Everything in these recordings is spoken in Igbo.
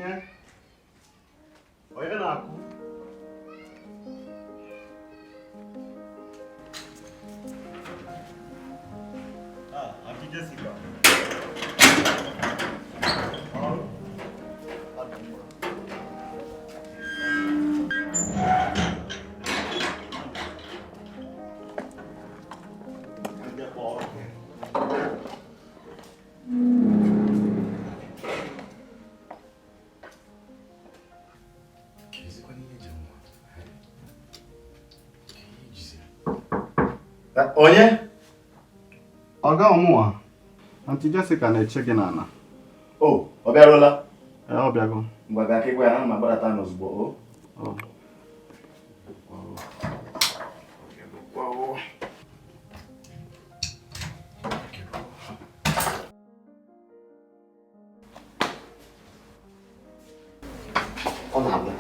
Onye? Onye na-akụ? Ah, Aunty Jessica. Ọrụ? Ọ dị mma. Ndị kpọrọ. Onye? Ọga ọ mụwa, Aunty Jessica na-eche gị n'ala. O, ọ bịaruola? Ee, ọ bịago. Ngwa bịa ka ị gwa ya na m agbadata n'ozugbo o. Ọ na-abịa.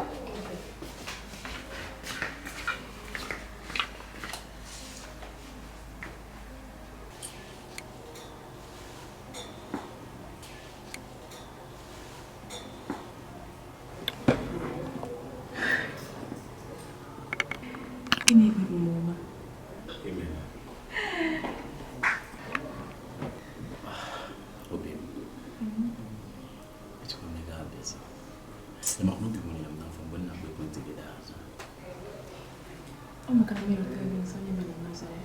Ị na-ekpe m ọma. Obi m echekwa m na ị ga-abịazi maka na obi nwere ya m n'afọ mgbe m na-akpọ ekwentị gị daa aza. Ọ maka na m erutere gị nso onye mere m azụ ya.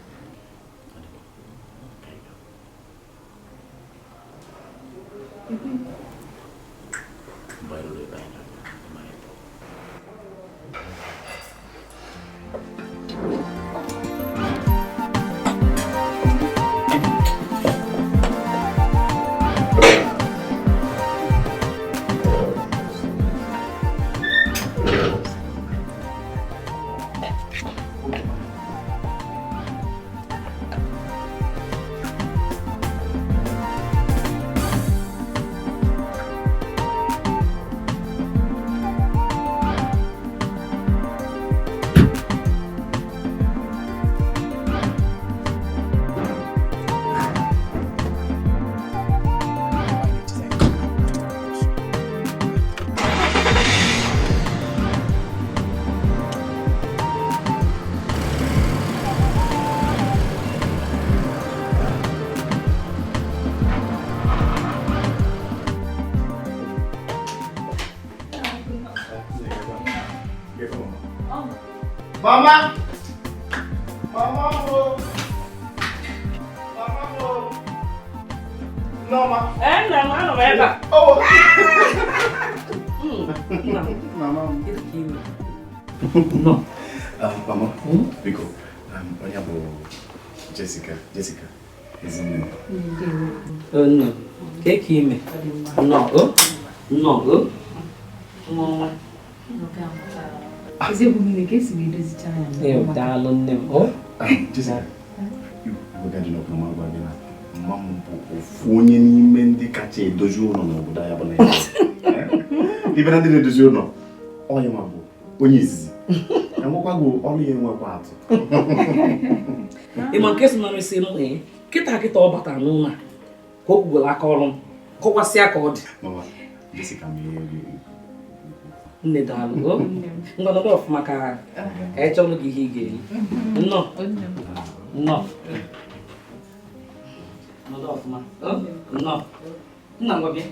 Mgbe anyị ruru ebe anyị na-aga, ebe anyị pụọ. Mama! Mama mo! Mama mo! Nneọma! Ee, nna m, anọ m ebe a. Oh! Nna m, Mama m. kedu ka ime? Nnọọ. Mama, biko, onye bụ Jessica, Jessica, ezinne m. O, nna m, kee ka ime? Nnọọ, o. Nnọọ, o. Nwa ọma. Eziokwu niile ka esi wee dozicha ya. Ee, daalụ nne m. O. Jessica, iwega dị n'ọkụ ma gwa gị na mma m bụ ofu onye n'ime ndị kacha edozi ụlọ n'obodo anyị bụ Naịjirịa. Ibe na ndị na-edozi ụlọ, onye nwa bụ onye izizi. Enwekwago ọrụ ya enwekwa atụ. Ị ma nke so narịsị m ee kịta kịta ọ batara n'ụlọ a ka o kwugoro aka ọrụ m kọwasịa ka ọ dị. Mama, Jessica ma ihe eri. Nne daalụ o. Ngwa nọdụ ọfụma ka ka anyị chọrọ gị ihe ị ga-eri. Nnọọ. Nnọọ. Nọdụ ọfụma. O, nnọọ. Nna ngwa bịa.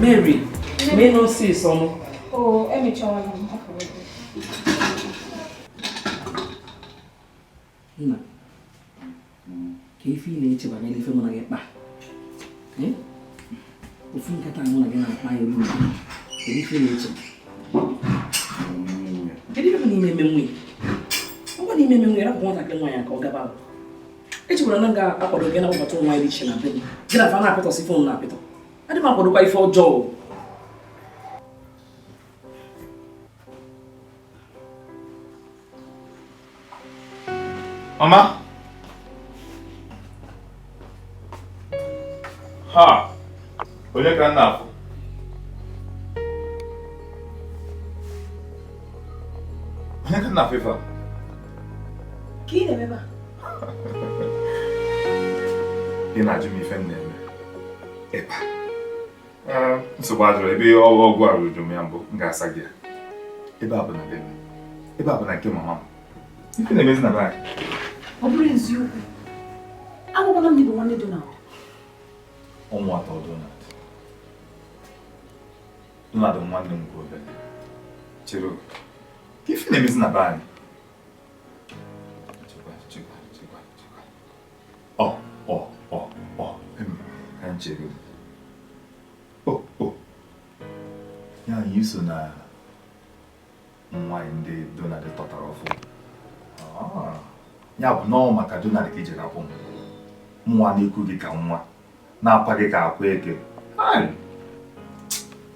Mary, mee n'ọsịsọ nụ. O, emechawala m. Ọ fọrọ obere. Nna, ka ife ị na-eche banyere ife mụ na gị kpa. Eh? Ofu nkata mụ na gị na-akpa ya elu. Kedu ife ị na-eche? Kedu ife bụ n'ime eme nwunye? Ọ bụ n'ime eme nwunye, rapụ nwatakịrị nwaanyị ka ọ gaba ahụ. Echekwara na m ga-akwado gị na ụbọchị nwaanyị dị iche na be m. Gị na fa na-apịtọsị fon na-apịtọ. Adị m akwadokwa ife ọjọọ. Mama? Ha! Onye ka m na-afụ? Onye ka m na-afụ ife a? Ka ị na-eme ebe a? Ị na-ajụ m ife m na-eme ebe a? Nsogbu adịrọ ebe ọgwụ a ruru m ya mbụ, m ga-asa gị ya. Ebe a bụ na be m. Ebe a bụ na nke mama m. Ife na-emezi na be anyị. Ọ bụrụ eziokwu, agwakwala m na ị bụ nwanne Donald. Ọnwụ atọ Donald. Donald nwanne m nke obere. Chere, ka ife na-emezi na be anyị? Chekwa, chekwa, chekwa, chekwa. Ọ, ọ, ọ, ọ, ka m chere. O, o. Ya anyị so na nwaanyị ndị Donald tọtara ọfụ. Ya bụ nọọ maka Donald ka iji rapụ m. Nwa na-ekwu gị ka nwa, na-akwa gị ka akwa eke.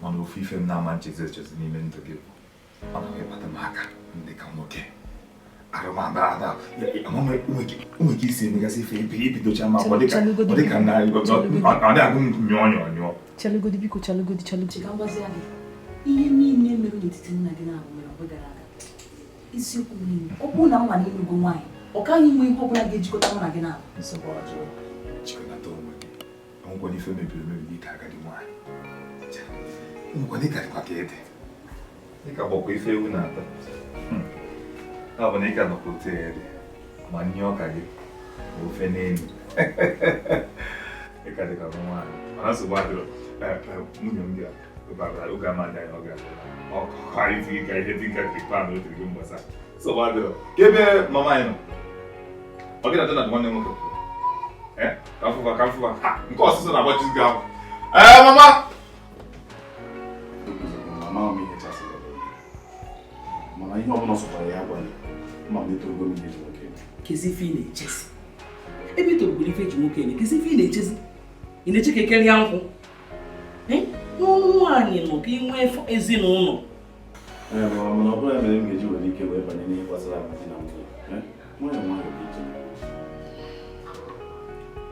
Mana ofu ife m na-ama nchezi echezi n'ime ndụ gị bụ ọ na-ekpata m aka ndị ka nwoke. Arụmada onwe ka isi emegasị ife ebe ibidocha m akwa dịka na ọ na-agụ m nyụọ nyụọ nyụọ. Chalugodi biko, chalugodi, chalugodi. Ka m gwazie gị, ihe niile mere n'etiti nna gị na-abụ mere mgbe gara aga. Isiokwu m niile, ọ bụrụ na m ma na ịlụgo nwaanyị, ọ kaghị inwe ihe ọbụla ga-ejikọta mụ na gị na-abụ. Nsogbu ọjọọ. Chịkọnata onwe gị. Enwekwana ife mebiri emebi dịka agadi nwaanyị. Enwekwana ịka dịkwa ka ede. Dịka gbakwa ife ewu na-ata. Ọ bụ na ị ka nọkwa otu ede ma nye ọka gị ma ofe n'elu. Ịka dịka nwaanyị. Mana nsogbu adịrọ. Nwunye m bịara oge ama ndị anyị ọ ga-abịa. Ọ anyị ka ihe dị nka trikpan o tiri gị mgbasa. Nsogbu adịrọ. Ka ebe mama anyị nọ? Ọ gị na Donald nwanne m nwoke? Ka mfụfa, ka mfụfa. Ha! Nke ọsụsọ na-agbaji gị ahụ. Ee, mama! Mama m ihe chasịrị mana ihe ọbụla sọkwara ya agwa ya ma m etorogo m ihe eji nwoke eme. Kezi ife ị na-echezi? Ebe itorogoro ife eji nwoke eme, kezi ife ị na-echezi? Ị na-eche ka ekeria nkwụ? N'ọnụ nwaanyị nọ ka ị nwee ezinụlọ. Ee, mana ọ bụrụ ya mere m ga-eji were ike wee banye n'ihe gbasara alụmdi na nwunye. Nwayọọ nwayọọ bụ ije.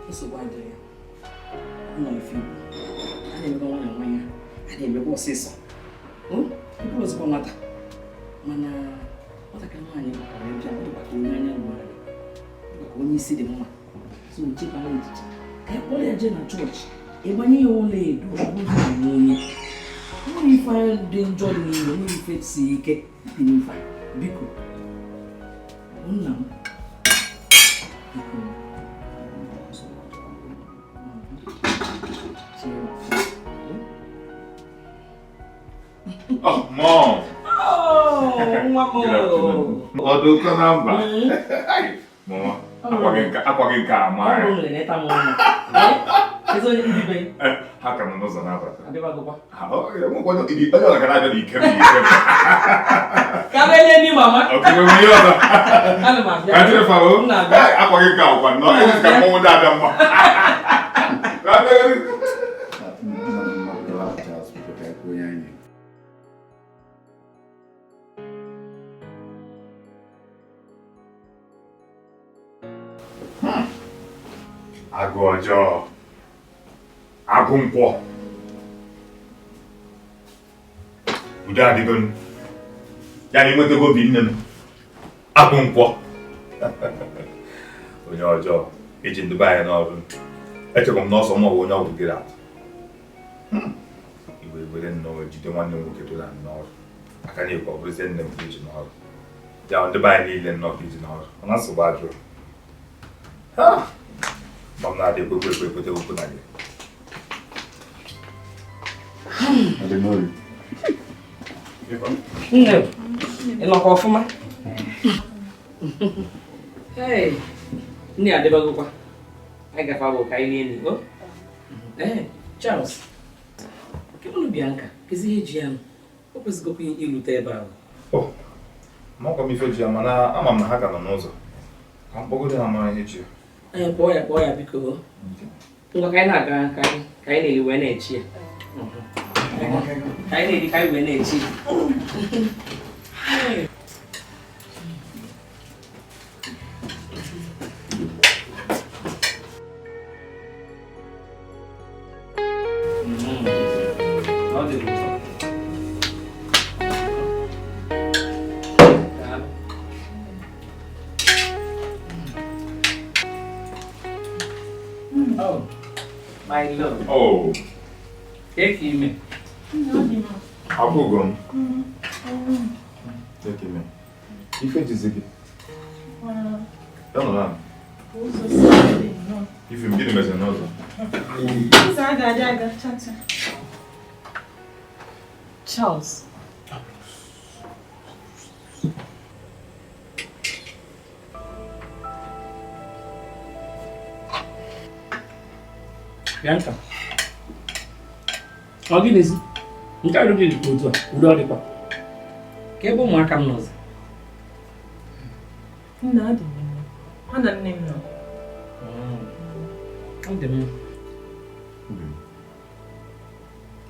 Nsogbu adịrị ya. Ọ nọ ife igbo. A na-emekwa nwayọọ nwayọọ, a na-emekwa ọsịsọ. Mkpụrụ ozugbo nwata. Mana nwatakịrị nwaanyị gbakwara ịbịa, ọ dịkwa ka onye anya ruru ala, dịkwa ka onye isi dị mma. So chekwara echiche ka anyị kpọrọ ya jee na chọọchị, ịgbanye ya ụlọ edo, ọ bụrụ na onye nwere ife dị njọ dị n'ime, nwere ife si ike dị n'ife. Biko, nna m, biko. Oh, Mom! Oh, nwa m. Ọdụ ụkọ na mba. Mama, akwa gị nke ama Ọ ya. bụrụ na ịta m ọnụ. Ezi onye ndị be Ha ka nọ n'ụzọ na-abata. abịabagokwa. Ha, ọ onye ọla ga na-abịa n'ike m n'ike m. Ka m elie ndị mama. Ok, nwere ihe ọzọ. Ana m abịa. Ka jiri fa o. M na-abịa. Akwa gị nke akwa nnọọ. Ezi ka mmọnwụ na-abịa mma. Ka abịa. Agụ ọjọọ. Agụ nkwọ. Udo adịgo m. Ya na ịnwetago obi nne m. Agụ nkwọ. Onye ọjọọ iji ndụba anyị n'ọrụ. Echekwa m n'ọsọ mụ bụ onye ọgwụ gịrị atụ. Iwe were nnọọ jide nwanne m nwoke Donald n'ọrụ. Aka na-ekwu ọ bụrụzie nne m ka iji n'ọrụ. Ya ndị be anyị niile nnọọ ka iji n'ọrụ. Mana nsogbu adịrọ. Ma m na-adị ekwe ekwe ekwete okwu na gị. Nne, ị nọkwa ọfụma? Hey, nne adịbagokwa. Anyị gafe abụ ka anyị na-eni. O? Ee, Charles. Ke unu Bianca, kezi ihe ji ya nụ? O kwesịgokwa ilute ebe ahụ. Oh, makwa m ife ji ya mana ama m na ha ka nọ n'ụzọ. Ka m kpọgodo ha mara ihe ji ya. Ee, kpọọ ya biko. Ngwa ka anyị na-aga ka anyị na-eri wee na-echi ya. Ka anyị na-eri ka anyị wee na-echi ya. Ọ dị ụtọ. Daalụ. Oh, my love. Oh, Kee ka ime? akwụgo m. Take me. Ife jizi gị. Ya nọ na. Ife m gịnị meziri n'ụzọ? Ụzọ a ga-adị aga chata. Charles. Bianca. Ọ gịnịzi? Nke a gị dịkwa otu a, udo ọ dịkwa. Ka ebe ụmụaka m nọzi. Nna adị m mma. Ha na nne m nọ. Ọ dị mma. Obi m.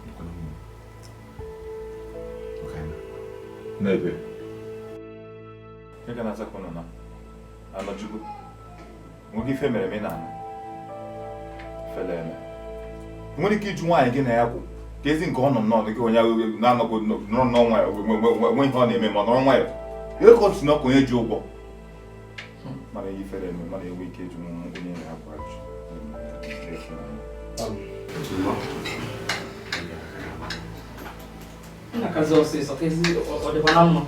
Nọkwana mma. Okay. N'ebe. Ị ga na-azakwa nọ na. Anọjugo. Nwoke ife mere m ị na-anụ. Fele eme. Nwere ike ịjụ nwaanyị gị na ya kwụ ka ezi nke ọ nọ nnọọ gị onye na-anọgo nọrọ nnọọ nwayọ nwe ihe ọ na-eme ma nọrọ nwayọ. Ihe ka ọ si n'ọkụ onye ji ụgwọ. Mana ihe ifere eme mana enwe ike ịjụ onye na ya kwụ ajụ. M na-akazi ọsịsọ ka ezi ọ dịkwa na mma.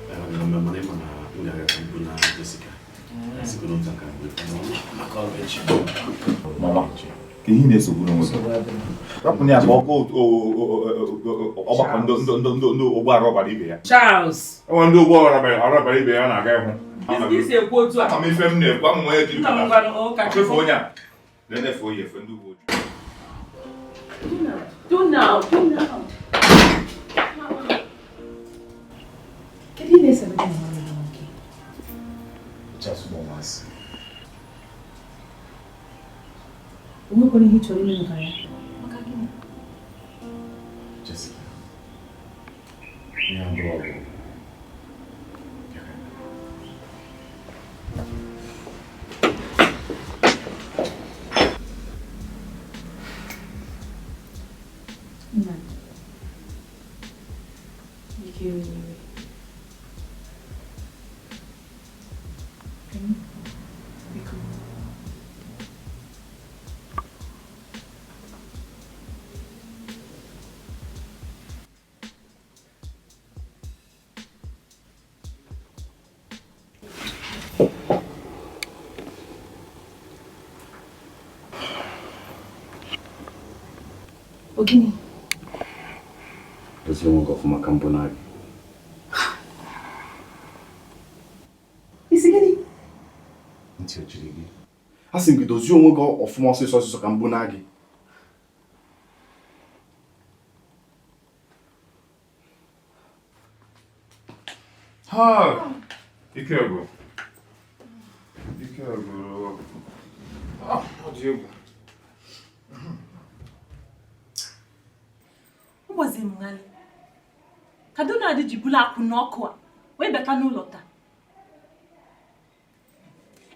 Mana ịma na m ga-aga ka mbụ na Jessica. Sikwa n'otu aka mgbe maka ọrụ echi. Mama, ka ihe na-esogbu n'onwe gị. Rapụ ya ka ọ gụọ ọgbakọ ndị ogbo arụ ọbara ibe ya. Charles! Enwere ndị ogbo arụ ọbara ibe ya na-aga ịhụ. Isi ekwu otu a. Ama m ife m na-ekwu, ama m onye jiri Nna m gwanụ ụka. Chefu onye a. Na-efe oyi efe ndị uwe ojii. Donald, Donald. Kedu ihe na-esere gị na nwanne gị nwoke? Charles bụ ọmasị. O nwekwara ihe ị chọrọ ime maka ya? Maka gịnị? Jessica. Ihe a bụrụ ọgụ. Nna, ike iwe n'iwe. Biko. Ọ gịnị? Dozie onwe gị ọfụma ka mbụ na gị. Isi gịnị? Ntị o chiri gị. A sị m gị dozie onwe gị ọfụma ọsịsọ ọsịsọ ka mbụ na gị. Ha! Ike gwụrụ. Ike gwụrụ. Ah, ọ dị egwu. Ụbọchị m ghalị. Ka Donald ji bulu akwụ n'ọkụ a wee bata n'ụlọ taa.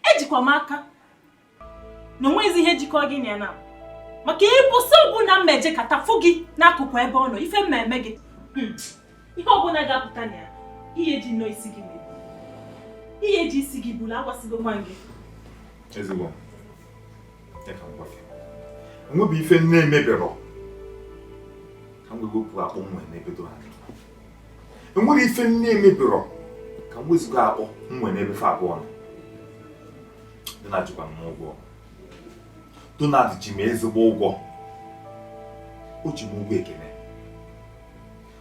Ejikwa m aka na onwezi ihe jikọ gị na ya na maka ịbụsị ọbụla m eje kata fụ gị n'akụkụ ebe ọ nọ ife mmemme gị. Ihe ọbụla ga-apụta na ya, ihe ji nnọọ isi gị mebi. Ihe ji isi gị bulu agwasịgokwa gị. Ezigbo. Ya ka m gwa gị. Enwebu ife nne emebero. Ka m wee wepụ akpụ m nwere n'ebe Donald nọ. Enwere ife nne emebero ka m wezuga akpụ m nwere n'ebe fa abụọ nọ. Donald jikwa m ụgwọ. Donald ji m ezigbo ụgwọ. O ji m ụgwọ ekene.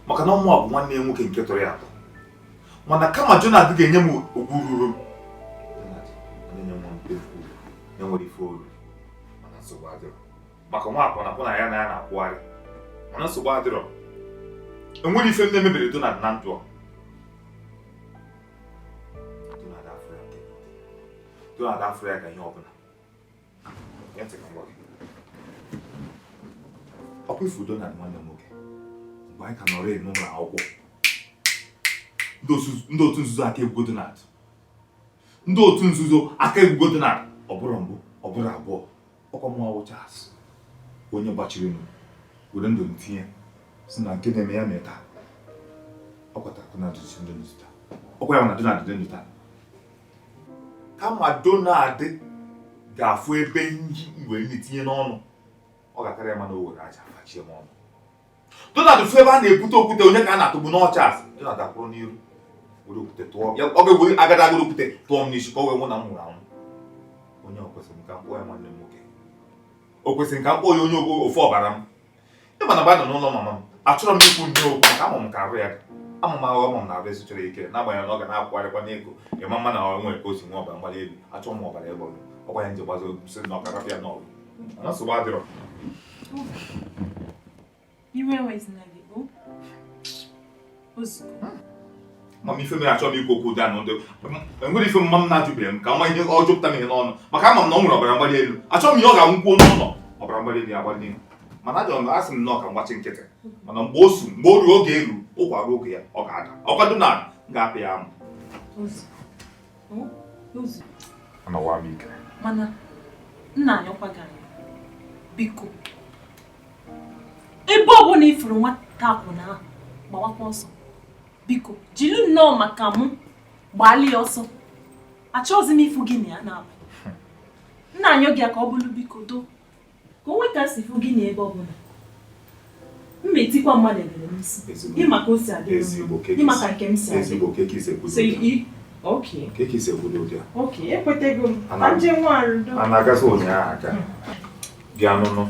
Maka na ọmụ a bụ nwanne ya nwoke nke tọrọ ya atọ. Mana kama Donald ga-enye m ogwu ruru m. Donald na-enye nwa m efu na-enwere ife olu. Mana nsogbu adịrọ. Maka nwa akwụna akwụna ya na ya na-akwụgharị. Mana nsogbu adịrọ. Enwere ife nne mebiri Donald na ndụ a. Donald afụrụ ya nke Donald afụrụ ya ka ihe ọbụla. Ya ntị ka m gwa gị. Ọkwa ifu Donald nwanne m nwoke. Mgbe anyị ka nọrọ n'ụlọ akwụkwọ. Ndị otu nzuzo aka egwugo Donald. Ndị otu nzuzo aka egwugo Donald. Ọ bụrụ mbụ, ọ bụrụ abụọ. Ọkwa mụ awụ Charles. Onye gbachiri nụ. Were ndụ ntinye. Si na nke na-eme ya mee taa. Ọ kwata Donald dị ndụ taa. Ọkwa ya na Donald dị ndụ taa. Kama Donald ga-afụ ebe were na-etinye n'ọnụ, ọ ga-akarị ya mana o were aja fachie m ọnụ. Donald fụ ebe a na-ebute okwute onye ka a na-atụgbu n'ọcha asị. Donald akwụrụ n'iru were okwute tụọ ya, ọ ga-ewere agada agada okwute tụọ m n'isi ka o wee nwụ na m nwụrụ anwụ. Onye o kwesịrị ka m kpọọ ya nwanne m nwoke, o kwesịrị ka m kpọọ ya onye ofe ọbara m. Ịma na mgbe a nọ n'ụlọ mama m, achọrọ m ikwu nne okwu maka ama m ka arụ ya dị. Ama m ahụ ama m na arụ esi chọrọ ike, n'agbanyeghị na ọ ga na-akwụgharịkwa n'ego ịma mma na ọ nwere ka o si nwee ọbara mgbali elu. Achọrọ m ọbara ebe ọ nọ, ọkwa ya nje gbazo sị na ọ ka rapịa n'ọrụ, mana nsogbu adịrọ. Iwe enwezina gị o ozugbo. Mama ife mere achọrọ m ikwu okwu dị anụ ndị enwere ife mma m na-ajụbeghị m ka nwa ihe ọ jụpụta m ihe n'ọnụ, maka ama m na ọ nwere ọbara mgbali elu. Achọrọ m ihe ọ ga-anwụkwuo n'ụlọ ọbara mgbali elu ya agbali n'ihu, mana ajọrọ m asị m nnọọ ka mgbachi nkịtị, mana mgbe o su mgbe o ruo oge eru ụkwa ruo oge ya ọ ga-ada. Ọkwa Donald ga-apị ya amụ. Anọwa m ike. Mana nna anyọkwa gị anya, biko, ebe ọbụla ifuru nwata akwụna ahụ gbawakwa ọsọ, biko jiri nnọọ maka mụ gbalị ya ọsọ. Achọghịzi m ịfụ gị na ya na-abụ. Nna anyọ gị ka ọ bụrụ biko doo ka o nwee ka si fụ gị na ebe ọbụla m ma etikwa mmadụ ebere n'isi. Ịma ka o si adị m, ịma ka nke m si adị. Ekwetego m ka nje nwa arụdo. A na-agazi ụnyaahụ aka bịa nụnụ.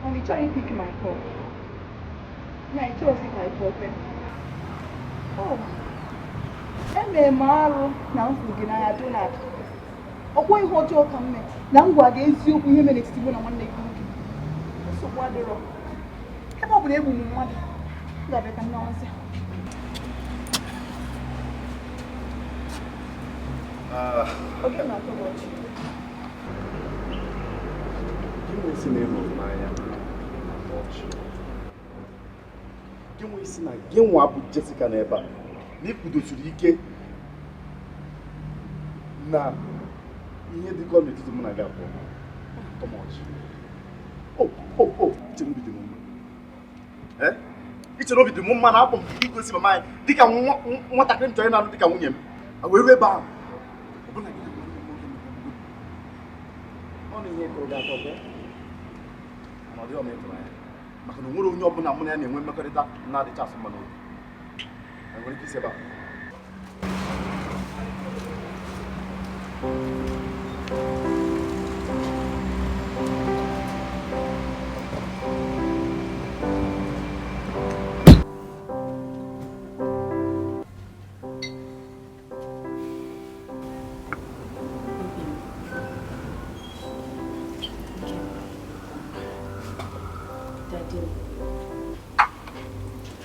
And you try to pick my call. Yeah, I chose my problem. Oh, emere m arụ na m fụrụ gị n'anya Donald. Ọkwa ihe ọjọọ ka m mee na m gwa gị eziokwu ihe mere n'etiti mụ na nwanne gị nwoke. Nsogbu adịrọ. Ebe ọ bụ na egbu m mmadụ, m ga-abịa ka m nawazie. Oge na-atọ gị ọchị. Gị si na ịhụrụ n'anya ọchị. Gị nwee isi na gị nwa bụ Jessica n'ebe a na ikwudosiri ike na ihe dịkọ n'etiti mụ na gị abụọ na-atọ m ọchị. O ichere obi dị m mma. Ichere obi dị m mma na akpọ m igosi mama anyị dịka nwatakịrị m chọrọ ịna-alụ dịka nwunye m wee ruo ebe ahụ. Ọbụna gị na nwanne m nwoke ọ na ihe kụrụ gị aka ọbịa mana ọ dịghị ọma ịtụrụ anya maka na o nwere onye ọbụla mụ na ya na-enwe mmekọrịta na-adịcha asụ mma n'obi. Enwere ike isi ebe a.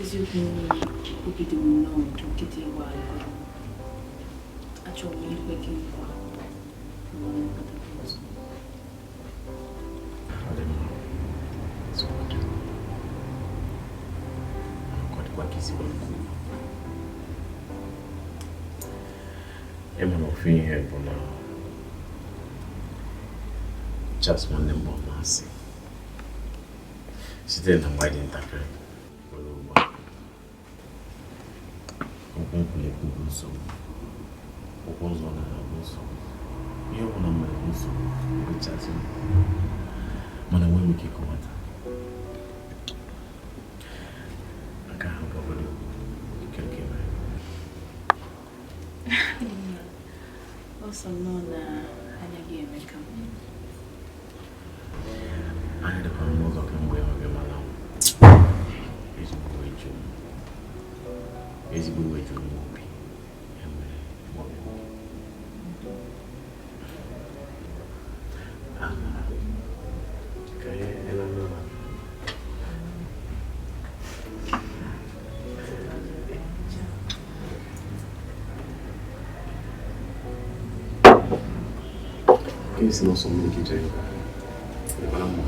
Eziokwu obi dị m nnọọ ụtọ nkịta ịgba alụkwaghịm. Achọrọ m ikwe gị nkwa na ọ na-akpata ọzọ. E nwere ofu ihe bụ na Charles nwanne m bụ ọmasị site na mgbe anyị dị ntakịrị were ugbu a. Okwu nkwụ bụ nsogbu, okwu ụzọ na-aga bụ nsogbu, ihe ọ bụla mere bụ nsogbu ebe Charles nọ, mana enweghị m ike ịkọwata nke ahụ bụ obodo nke nke mere. Ọsọ nnọọ na anya gị emeka m. Anya dịkwa m n'ụzọ kemgbe ịhụ gị, mana ezigbo iwe juru m obi. Ya mere mgbe ọ bịara. Ka anyị laa n'ụlọ. Ka esi n'ọsọ mmiri ka ị chọrọ ịga? Dịkwana mma.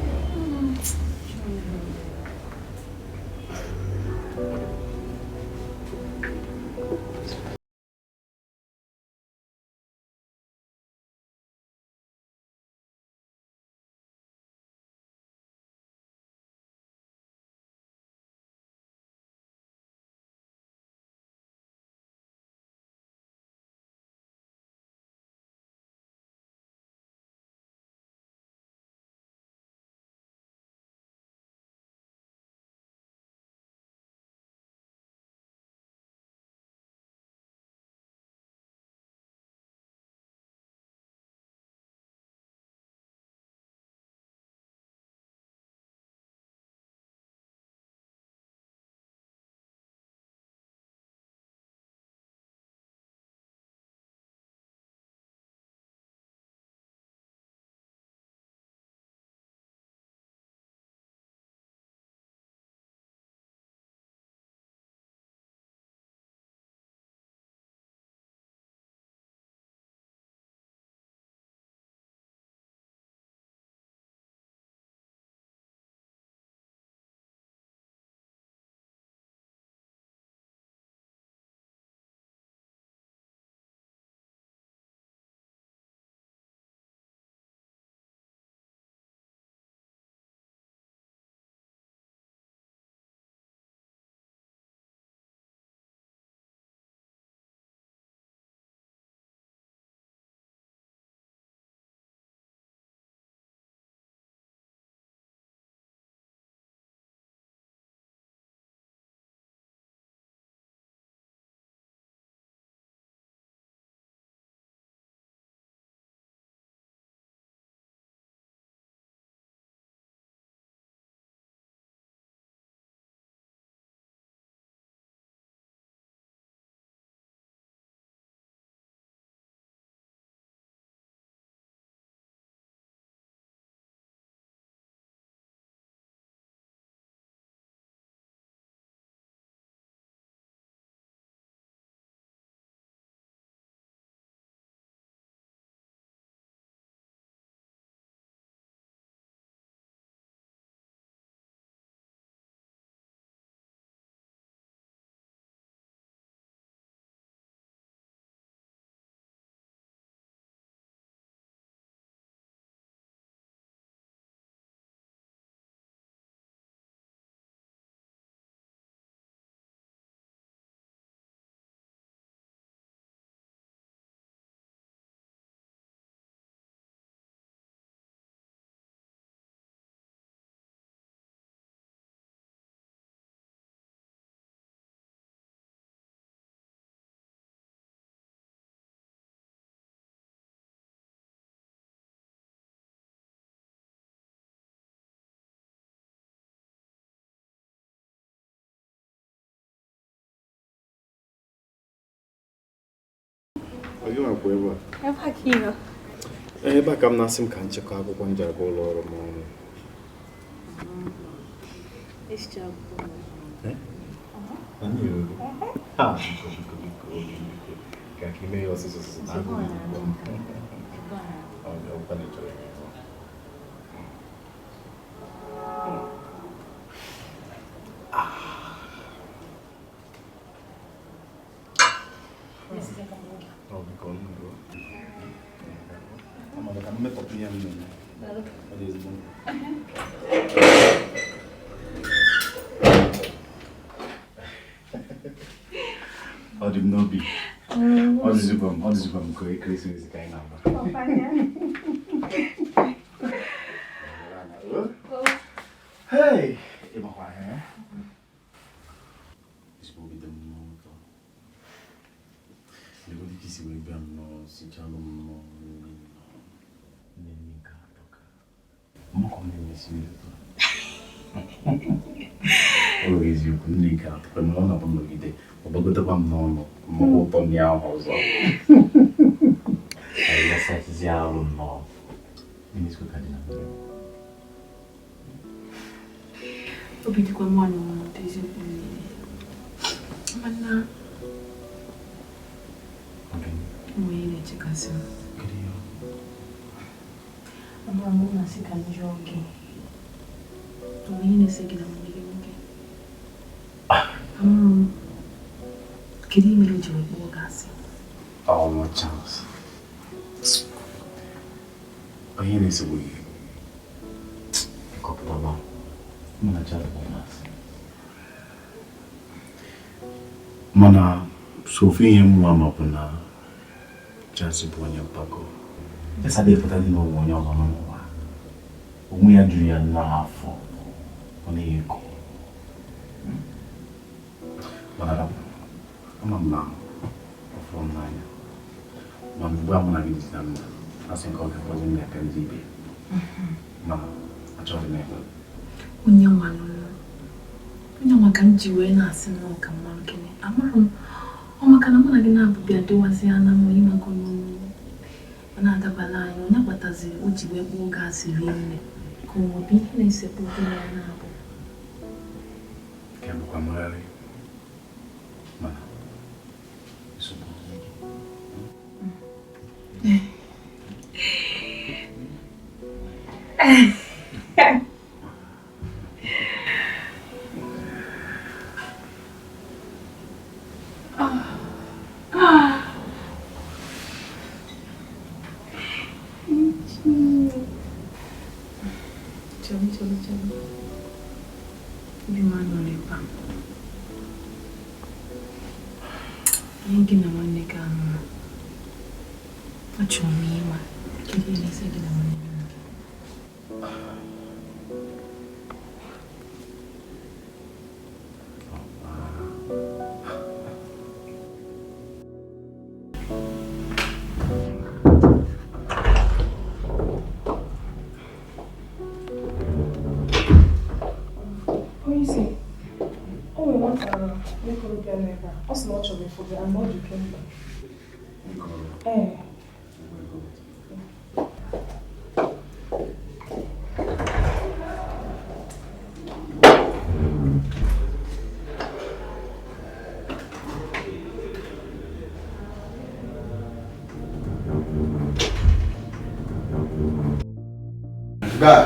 Ọ gị nwakwa ebe a? Ebe a ka ị nọ. Ebe a ka m na-asị m ka m chịkọ akwụkwọ m ji aga ụlọ ọrụ m ọnụ. Ka ka ime ya ọsịsọ ọsịsọ na agụụ na-egbu m. Ọ dị ọkwa na ị chọrọ ime ya. Ọ biko ndụ. Amara ka m metọpụ ihe m na-eme. Ọ dị ezigbo mkpa. Ọ dị m n'obi. Ọ dịzikwa m, ọ dịzikwa m ka ekeresimesi ka anyị na-agba. Hey! Ị makwa ya? Ezigbo obi dị m nnọọ ụtọ. Legodu ka isi wee bịa nnọọ, sichalụ m nnọọ nri nnọọ. Nne nne nke atọ ka. Mmakọ m na-emesi nri ụtọ. Ọ bụ eziokwu, nne nke atọ ka mana ọ na-abụ nọgide, ọ gbagotekwa m n'ọnụ, mmakwa ụtọ nri ahụ ọzọ. Anyị gasachịzi arụ nnọọ. Mmiri ka dị na mmiri. Obi dịkwa mma n'ụtọ eziokwu niile. Mana ụmụ ihe na-echekasị m. Amara m na-asị ka m jụọ gị. Ụmụ ihe na-ese gị na nwanne gị nwoke. Amara m, kedu ihe mere o ji wee kpọọ gị asị? Oh, no chance. Onye na-esogbu gị? Kọpụtaba. Mụ na Charles bụ asị. Mana so ofu ihe m nwa ma bụ na Charles bụ onye mpako. Charles adịghị pụta dị n'ụwa onye ọzọ nọ n'ụwa. Onwe ya juru ya n'afọ. Ọ naghị eko. Mana ama m na ọ fụrụ m n'anya. Mana ugbu a mụ na gị dị na mma, asị nke ọ ga-akpọzi m ya karịa ibe. Mana achọghị m ịhụ. Onye nwa nụnụ. Onye nwa ka m ji wee na-asị nnọọ ka mmanụ gịnị. Amarụ m, ọ maka na mụ na gị na-abụbịa dịwazịa na mma ịmago n'olu. Ọ na-adabala anyị, onye kpataziri o ji wee kpọọ gị asị rie nne. Ka o nwebe ihe na-esekpu gị na ya na-abụ. Nke bụkwa mgharị. Mana nsogbu gị. Chọrọ chọrọ chọrọ. Obi m anọrọ ebe a. Ihe gị na nwanne gị anọ. Achọrọ m ịma kedu ihe na-ese gị na nwanne gị nwoke. Onye isi, o nwere nwata nwokorobịa nọ ebe a. Ọ sị na ọ chọrọ ịfụ gị, and ọ dị oke mkpa. Ee. Guy,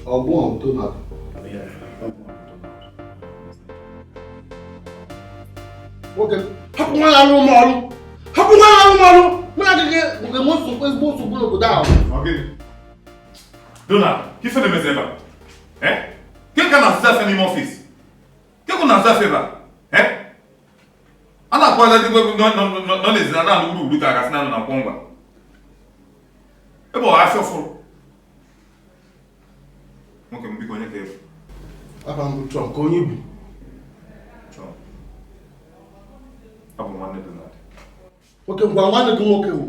ọgbọ́n tó nà. Nwoke, hapụ nwa ya alụ m ọrụ. Hapụ nwa ya alụ m ọrụ. Mụ na gị ga-enwe nsogbu ezigbo nsogbu n'obodo ahụ. Ọ gịnị? Donald, ka ife na-emezi ebe a? Eh? Ke ka na-asụsụ afịa n'ime ọfịs? Ke ka na-asụ afịa ebe a? Eh? A na-akpọ aza ndị nọ n'ezi na na-alụ uru uru ka a gasị na anọ na nkwọ ngwa. Ebe ọ afịa ọfụrụ. Nwoke m biko onye ka efu. Afa m bụ Trump ka onye bụ. Trump. Abụ m nwanne Donald. Nwoke ngwa nwanne gị nwoke o.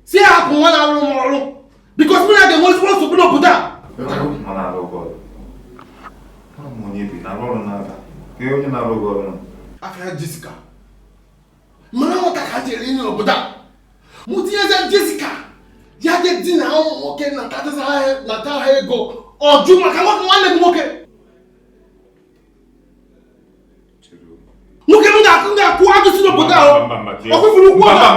Si ya hapụ nwa na-alụ m ọrụ. Bikos mụ na ga-enwe ezigbo nsogbu n'obodo a. Ọ na-arụ gị ọrụ. Ahụ m onye bi na-arụ ọrụ n'aba. Ka onye na-arụ gị ọrụ nọ. Afịa Jessica. Mana nwata ka ji eri nri n'obodo a. Mụ tinyezie Jessica ya je di na ụmụ nwoke nata ha ego ọjụ maka nwanne gị nwoke. Nwoke m ga-akụ ajụsị n'obodo ahụ. Ọkụfuru ụkwụ ọha.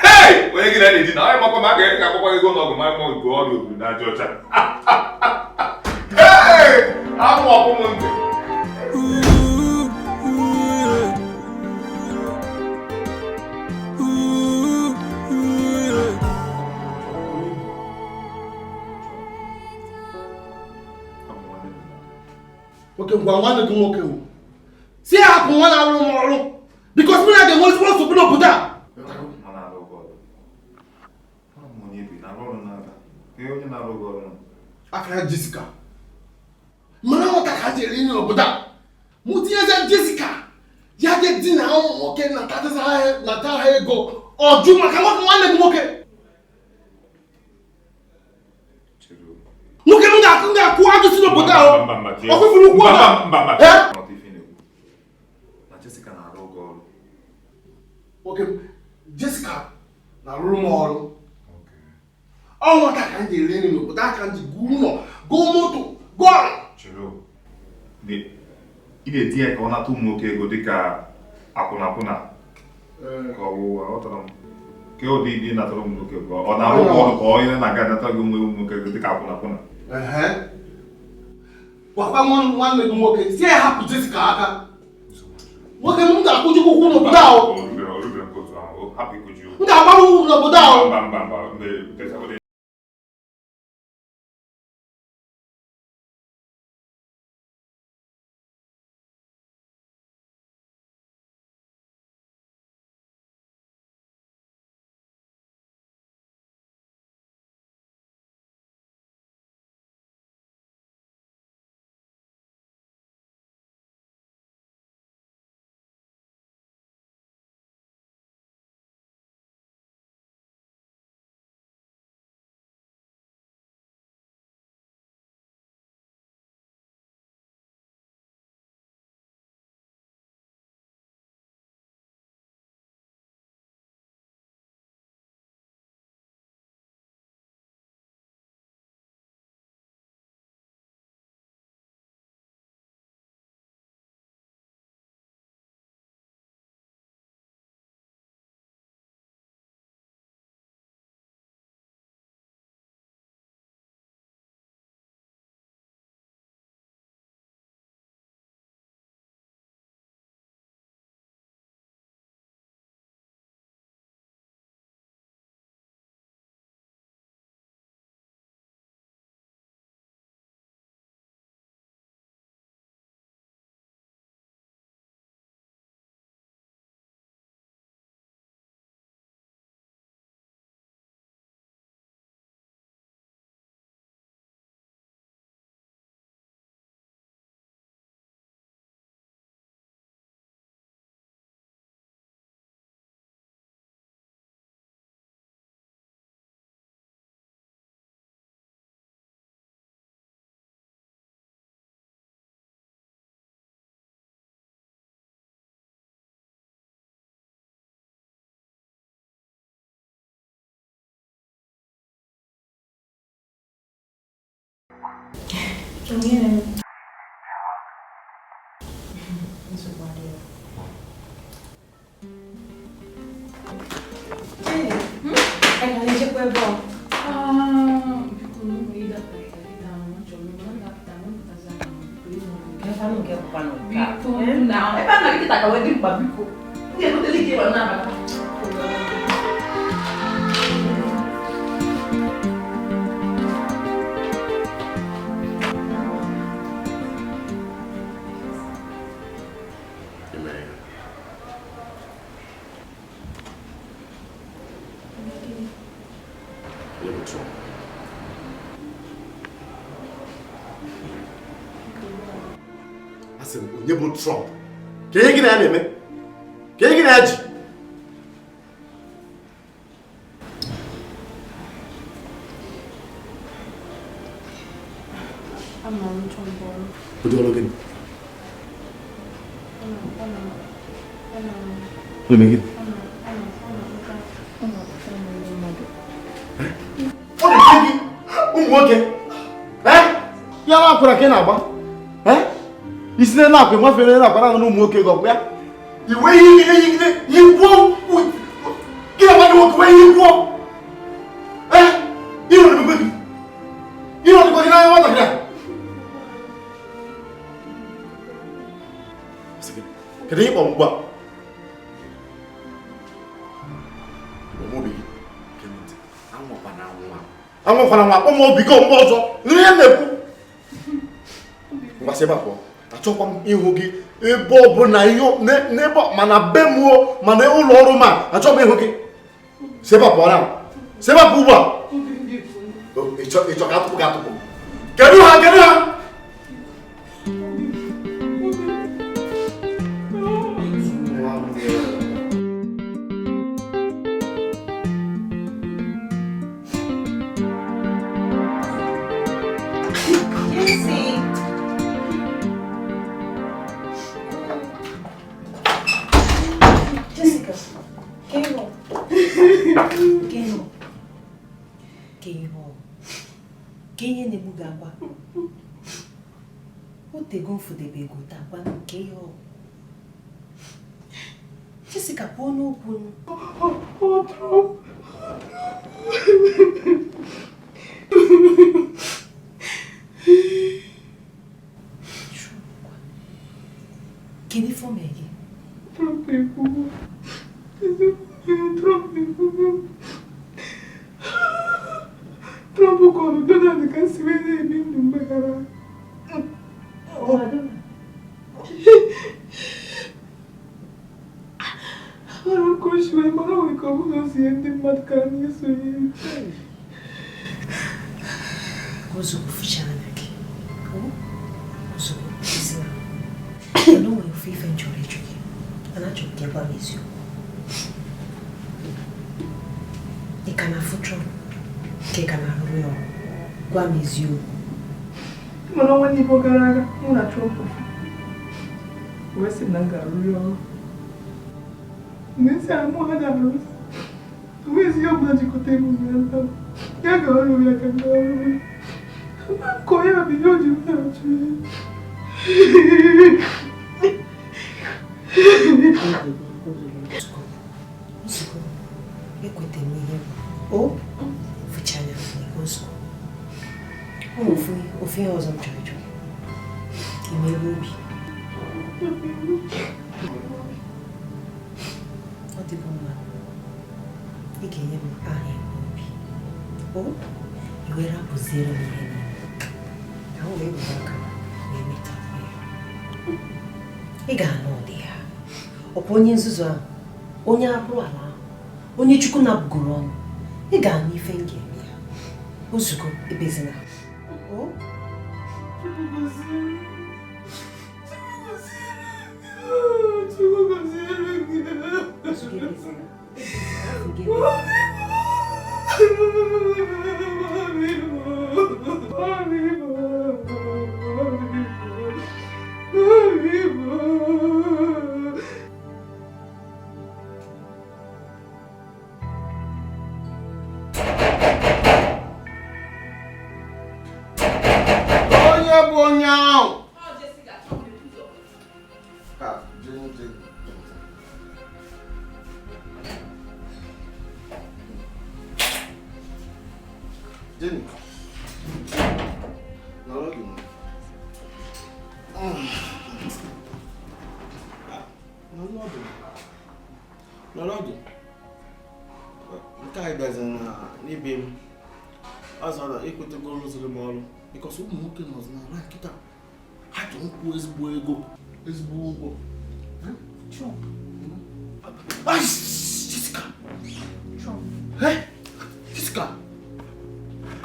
Hey! Onye gị na-edina na onye makwa ma a ga-akwakwa ego n'ọgụ ma mma nke ọrịa obiri n'aja ọcha. Hey! Amụ ọkpụ m ntị. Nwoke ngwa nwanne gị nwoke o. Si ya hapụ nwa na-arụ m ọrụ. Because mụ na ga-enwe ezigbo nsogbu n'obodo a. Akara Jessica. Mana nwata ka ji eri nri n'obodo a. Mụ tinyezie Jessica ya je di na ụmụ nwoke nata ha ego ọjụ maka nwanne gị nwoke. Nwoke m ga-akụ ajụsị n'obodo ahụ. Ọkụfuru ụkwụ ọha. Nwoke m, Jessica na-arụrụ m ọrụ. Ọ nwata ka m ji eri nri n'obodo aka m ji gụọ ụlọ, gụọ moto, gụọ ala. Ị na-etinye ka ọ nata ụmụ nwoke ego dịka akwụna akwụna. Ka ọ wụ aghọtara m. Ka ụdị ndị natara ụmụ nwoke ego ọ na-arụ ọrụ ka onye na-aga anata gị ụmụ nwoke ego dịka akwụna akwụna. Gwakwa nwanne gị nwoke si ya hapụ Jessica aka. Nwoke m ga-akwụjikwa ụkwụ n'obodo ahụ. M ga-agbarụ ụkwụ n'obodo ahụ. Nsogbu adịrọ. Echekwa ebe ọ. Ebe a na-agị ka wee dị mkpa biko. M ga-ebuteli gị ịba n'abata. Onye bụ Trump? Ka ihe gị na ya na-eme? Ka ihe gị na ya ji? Ụdị ọrụ gịnị? Ọ na-eme gịnị? Ọ na-eme gị ụmụ nwoke? Ya na-akwara ka ị na-agba? Isi na akwa mafere na akwa na ụmụ nwoke gị ọkwa ya? Iwe ihe ihe ikwuo gị na nwanne nwoke wee ihe ikwuo? Ihe ọ gị? Ihe ọ dịkwa gị n'anya nwatakịrị a? Kedu ihe ịkpọ m ugbu a? Obi gị. Anwakwana nwa akpọ m obi gị mgbe ọzọ. Nụrụ ihe m na-ekwu. Ngwa sị ebe a pụọ. Achọkwa m ịhụ gị ebe ọ bụla ihe n'ebe mana be m o mana ụlọ ọrụ m a achọ m ịhụ gị. Si ebe a pụọ na. Si ebe a pụọ ugbu a. Ịchọ ka atụpụ gị atụpụ. Kedu ha kedu ha? Otego mfudebe ego taa nke ihe ọ Jessica pụọ n'okwu. Kedu ife o mere gị? Trump kọrọ Donald ka si wee na-ebi ndụ mgbe gara aga. Mara ka o si wee mara nwere ka ọ bụla o si ihe ndị mmadụ ka na-eso ya. Ozugbo fụchara anya gị. Ozugbo isi na. Mana o nwere ofe ife m chọrọ ịjụ gị. Mana achọrọ m ka ị gwa m eziokwu. Ị ka na-afụ Trump ka ị ka na-arụrụ ya ọrụ? Gwa m eziokwu. Mana ọnwa n'ibo gara aga, mụ na Trump wee sị na m ga-arụrụ ya ọrụ. Mgbe nsị ahụ mụ ha na-arụzi, onwezi ihe ọbụla jikọta emu ya na ya ga-ọrụ ya ka m ga-ọrụ ya. Nkọ ya bụ ihe o ji m na-achụ ya. Ozugbo, ekweta m ihe o fụcha anya ozugbo. Ọ bụ ofe ihe ọzọ m chọrọ ịjụ gị. Ime ebe obi. Ọ dịgo mma. Ị ga-enye m aha ebe obi. O, i were rapụziere m ihe niile. Ka m wee were aka m wee metapụ ya. Ị ga-anụ ụdị ya. Ọkwa onye nzuzu ahụ, onye arụ ala ahụ, onye Chukwu napụgoro ọnụ. Ị ga-anụ ife m ga-eme ya. Ozugbo ebezina. O? Ozugbo ebezina. Ozugbo ebezina. Jenny. Nọrọ ọdụ. Nọrọ ọdụ. Nọrọ ọdụ. Nke a bịazi na n'ibe m. Ọzọ na ekwetego rụziri m ọrụ. Because ụmụ nwoke nọzi n'ala nkịta. Ha chọrọ nkwụ ezigbo ego. Ezigbo ụgwọ. Trump. Ai, Jessica. Trump. Eh? Jessica.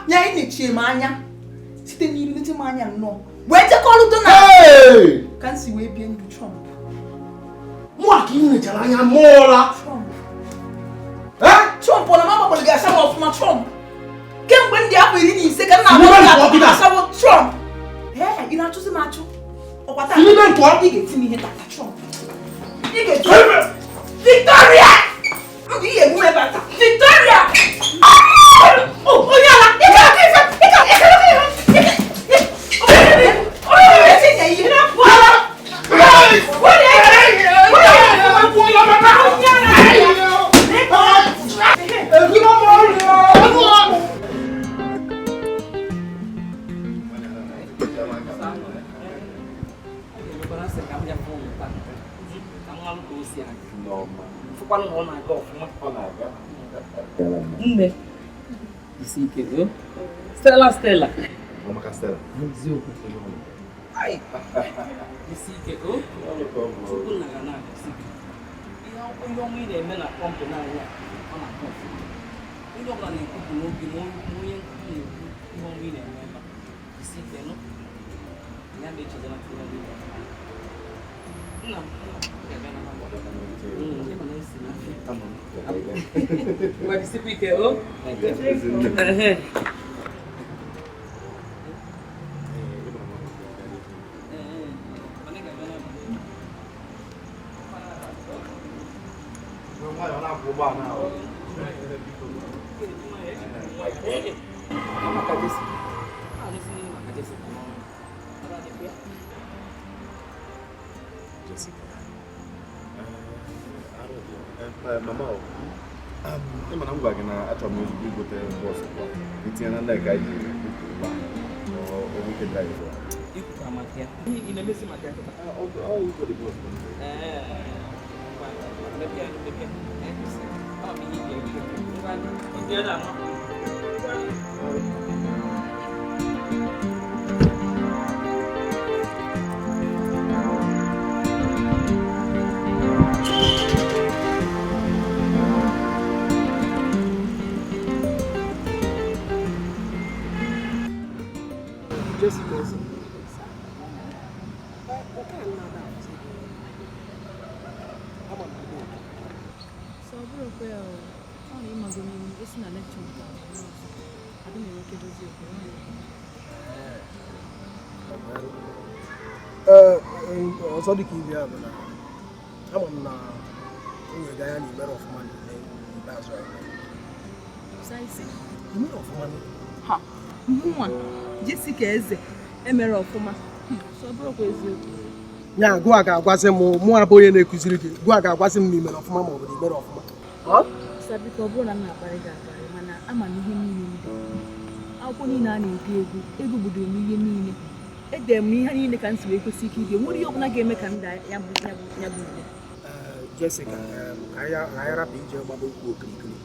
Nya ị na-echie m anya site n'iru nete m anya nnọọ wee jekọrọ Donald Hey! ka m si wee bie ndụ Trump. Mụ a ka ị nechara anya mụọla. Trump. Eh? Trump ọ na m agbagbara gị asawa ọfụma Trump. Kemgbe m dị afọ 15 ka m N'ime na-agba nke ọbụla. asawa Trump. Ee, ị na-achụzi m achụ. Ọkwa taa. N'ime nke ọ- Ị ga-eti m ihe tata Trump. Ị ga-eti Victoria! Mgbe ị ga-egbu m ebe a taa. Victoria! Oh, onye ala! Ị ga-aka ife! Ị ga- ị ga-aka ife! Ị ga- Onye na-eti ya ihe. Ala! Nne, isi ike o. Stella, Stella. Maka Stella. Eziokwu. Ai. Isi ike o. Chukwu nna ga na-agọzi gị. Ihe ihe ọma ị na-eme na kọmpanị anyị a, ọ na-aga ọfụma. Onye ọbụla na-ekwupụ n'obi ma onye ma onye nkụzi na-ekwu ihe ọma ị na-eme ebe a. Isi ike nụ. Ya ma echezona tinye ọrụ ị na-eme. Nna m, nna m, ị ga-abịa na ịma na esi n'afịa. Ngwa jisikwa ike o. Ehe. Jessica. Mama, ị ma na m gwa gị na achọrọ m ezigbo igote bọọsụ ugbu a. Itinye na ndị ka anyị ji bupụ ụgbọala ma ọ nwoke drive. Ikwukwa maka ya. Ị na-emezi maka ya kịta? Ọ igwe bọọsụ. Ee, ngwa, mepee ya, mepee. Ee, ọ bụ ihe ị ga-eme. Ngwa, ndị ọ na-anọ. Jessica eze. Nke a na-ada afụzi gị. Ama m na ọ So ọ bụrụkwa ya o, ọ na ịmago n'ihu esi na lekchọ nke a ọzọ. Adị m enwekedozi ohere. Ee, ọzọ dị ka ibe ya bụ na ama m na o nwere anya na imere ọfụma n'ule ikpeazụ anyị mere. Saisi. Imere ọfụma n'ule. Ha, mụnwa Jessica Eze emere ọfụma. So ọ bụrụkwa eziokwu. Ya gụa ga-agwazi m mụ abụ onye na-ekụziri gị gụa ga-agwazi m na imere ọfụma ma ọ bụ na imere ọfụma. Sa biko ọ bụrụ na m na-akparị gị akparị mana ama m ihe niile m dere. Akwụkwọ niile a na-ede egwu ego gbudoro m ihe niile. Edere m ihe niile ka m si wee kwesị ike ide. Nwere ihe ọbụla ga-eme ka m daa ya bụ ya bụ ya bụ ule. Jessica, ka anyị rapụ ije gbaba okwu okirikiri.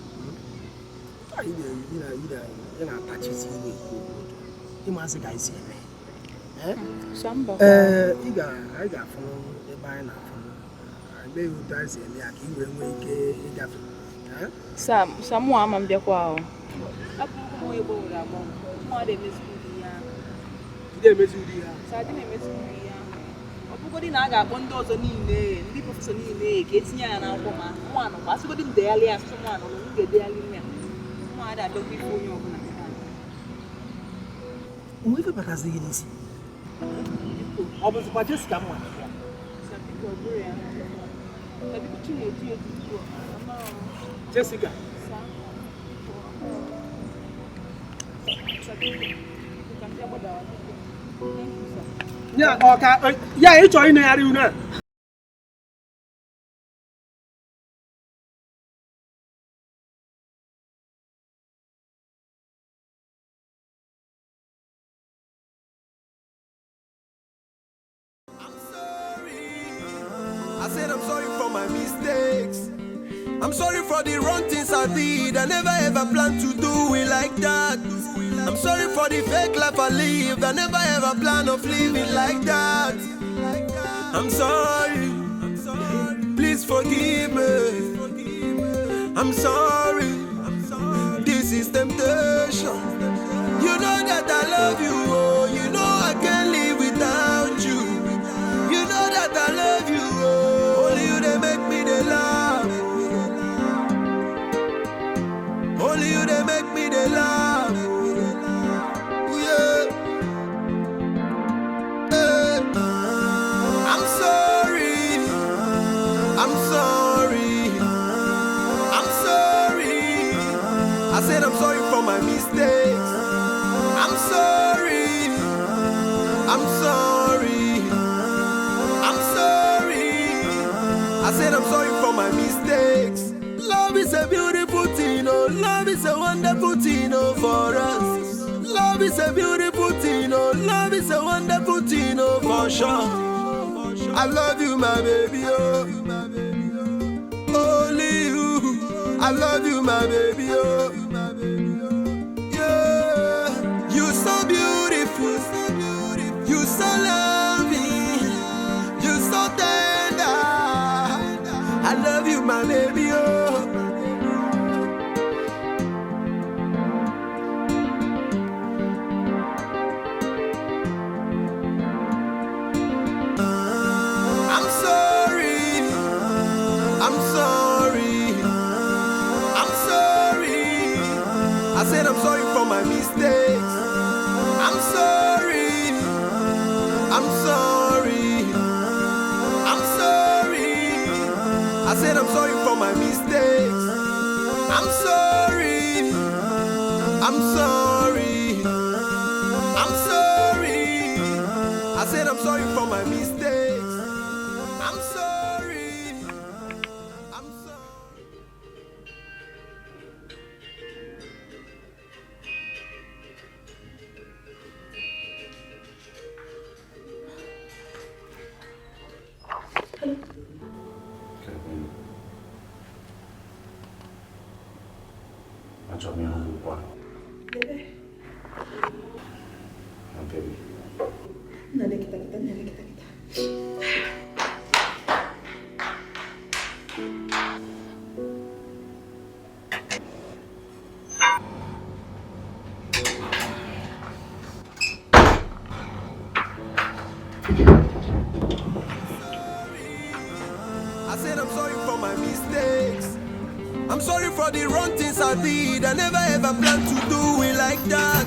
Anyị ị na-atachizi iwe ekwu okwu otu a. Ịmazị ka anyị si eme. Ee, ị anyị ga-afụ ebe anyị na-afụ. Anyị mee otu anyị si eme ya ka ị wee nwee ike ịgafe. Sa mụ ama m bịakwa ahụ. Abụrụkwa m onye gbanwere agbanwe. Mụ adị emezikwa ụdị ihe ahụ. Ị na-emezi ụdị ihe ahụ. Sa adị m emezikwa ụdị ihe ahụ. Ọ bụgodị na a ga-akpọ ndị ọzọ niile, ndị prọfesọ niile ka etinye ya n'akwụkwọ ma mụ anọkwa. Asịgodị m deghalị ya asụsụ mụ anọ, m ga-edeghalị ya. Mụ adị abịakwa ife onye ọbụla. O nwere ife batazi gị n'isi? Ọ bụzikwa Jessica mma? Sa biko ọ bụrụ ya. Sa biko chi na-eji eji ugbu a. Amara m. Jessica. Sa Sa biko, biko ka m bịa gbadawa biko. Thank you, sir. Ya ọ ka ya ị chọrọ ịnegharị unu a? mistakes. I'm sorry for the wrong things I did. I never ever planned to do it like that. I'm sorry for the fake life I lived. I never ever planned of living like that. I'm sorry. Please forgive me. I'm sorry. This is temptation. You know that I love you. Oh, you know I can't live without you. You know that I love you. Oh, only you they make me the laugh. Only you they make me the laugh. Yeah. Hey. I'm sorry. I'm sorry. I'm sorry. I said I'm sorry for my mistakes. I'm sorry. I'm sorry. I'm sorry. I said I'm sorry for my mistakes. Love is a beautiful thing, oh. Love is a wonderful thing, oh, for us. Love is a beautiful thing, oh. Love is a wonderful thing, oh, for sure. I love you, my baby, oh. Only you. I love you, my baby, oh. Yeah. You so beautiful. You so loving. You so tender. I love you, my baby, oh. I'm sorry. I'm sorry. I'm sorry. I said I'm sorry for my mistakes. I'm sorry. I'm sorry. I'm sorry. I said I'm sorry for my mistakes. I'm sorry. I'm sorry. I'm sorry. I said I'm sorry for my mistakes. I'm sorry. I'm sorry. Achọrọ m ịhụ gị ugbu a. My baby. Nne kita kita, nne kita kita. I said I'm sorry for my mistakes. I'm sorry for the wrong things I did. I never ever planned to do it like that.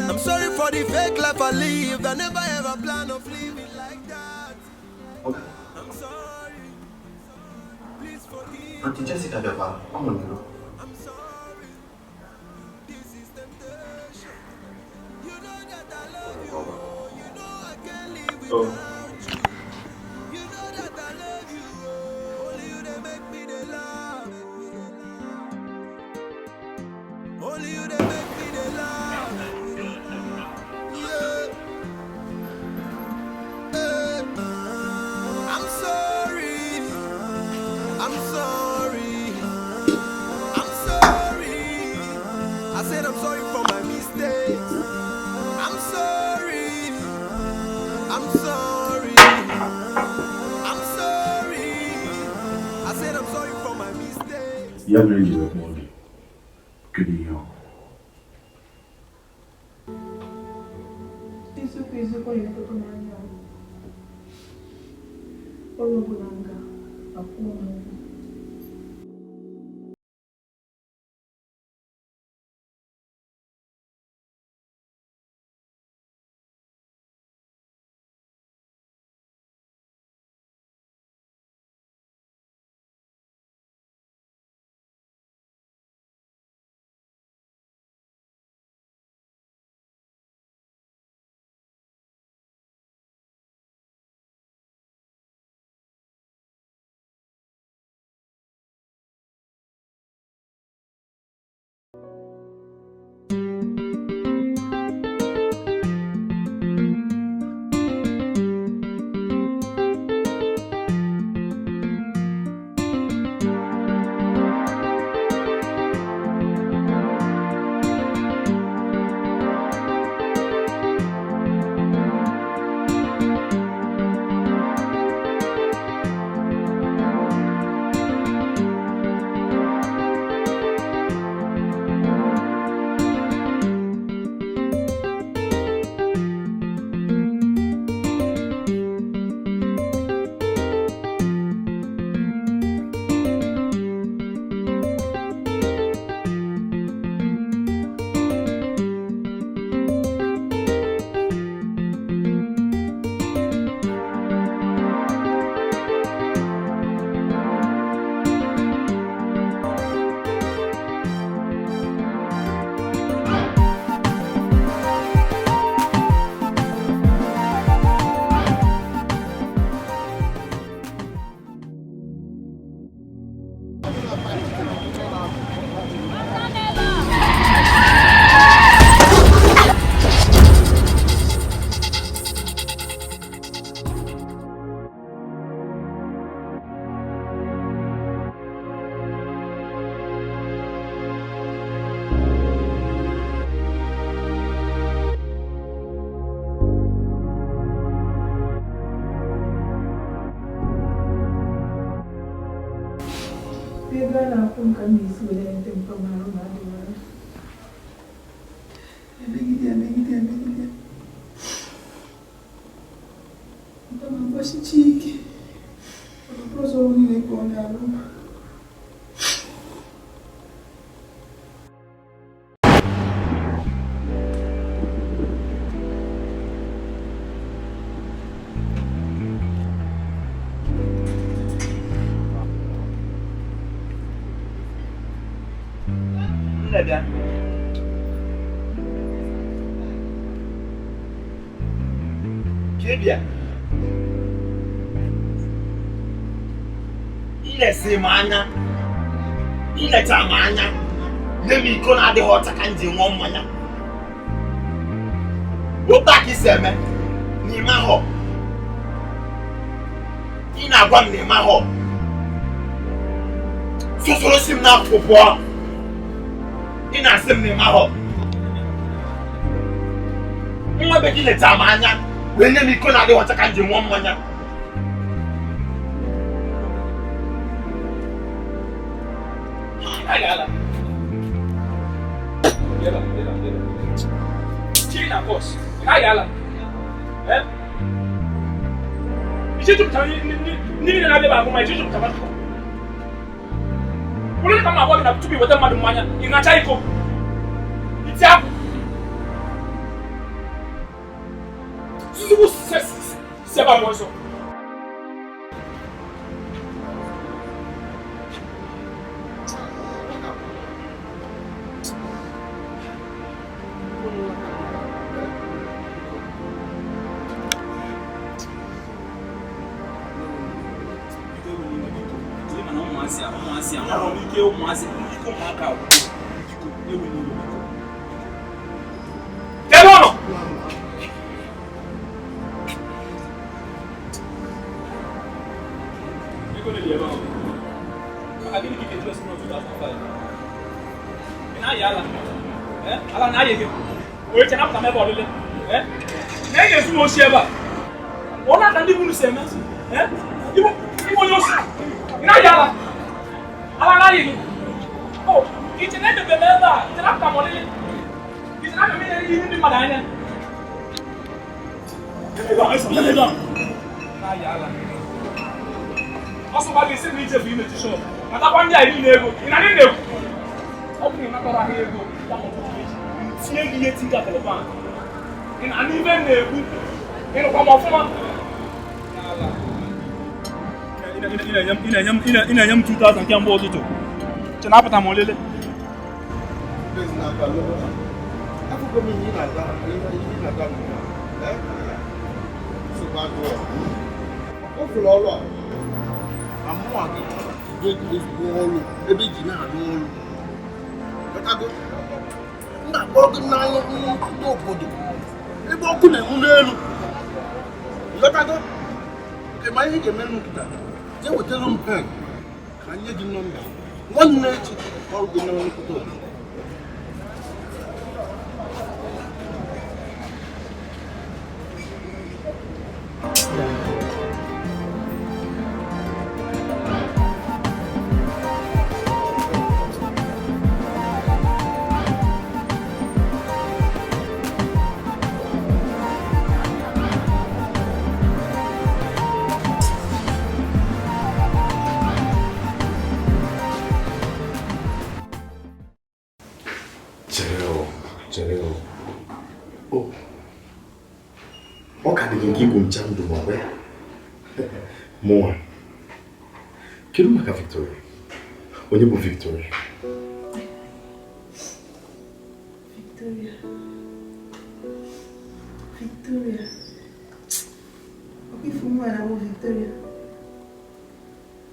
I'm sorry for the fake life I lived. I never ever planned of living like that. Okay. I'm sorry. Please forgive. Auntie Jessica bịakwara, ọ nọ n'iro. I'm sorry. This is temptation. You know that I love you. You know I can't live without you. You know that I love you. Only you they make me the laugh. Only you they make me the laugh. Yeah. Hey. I'm sorry. I'm sorry. I'm sorry. I said I'm sorry for my mistakes. I'm sorry. I'm sorry. I'm sorry. I said I'm sorry for my mistakes. Ya mere m ji wee kpọọ gị. Kedu ihe ọ? Eziokwu eziokwu, ọ na-emetụta m anya. Ọrụ ọbụla m ga-akwụ m ụgwọ. Ego a na-akwụ m ka m ga-esi were ndị mpa m arụ na adịwara. Emegide emegide emegide. Mpa m agbasichi ike. Ọ bụrụ ọzọ ọrụ niile ka ọ na-arụ. Kibia. Ilesi m anya, ileta m anya, nye m iko na-adịghị ọcha ka m ji ṅụọ mmanya. Otu a ka isi eme n'ime ahụ. Ị na-agwa m n'ime ahụ. Sosoro si m n'akụkụ pụọ. Ị na-asị m n'ime ahụ. Nwa be gị leta m anya wee nye m iko na-adịghị ọcha ka m ji ṅụọ mmanya. Ị na-enye m 2000 kemgbe ụtụtụ. Chenapụta m olele. Ebe ji na-arụ ọrụ m na-akpọrọ gị n'anya nnukwu obodo ebe ọkụ na-enwu n'elu. Lọtago ma ihe ga-eme nkịta jee wetara m pen ka nye gị nọmba nwanne echi ọrụ gị na nnukwu obodo. Ọ ka dị gị nke igwu ncha ndụ ma ọ bụ ya? Mụnwa. Kedu maka Victoria? Onye bụ Victoria? Victoria. Victoria. Ọkwa ifu nwa na bụ Victoria.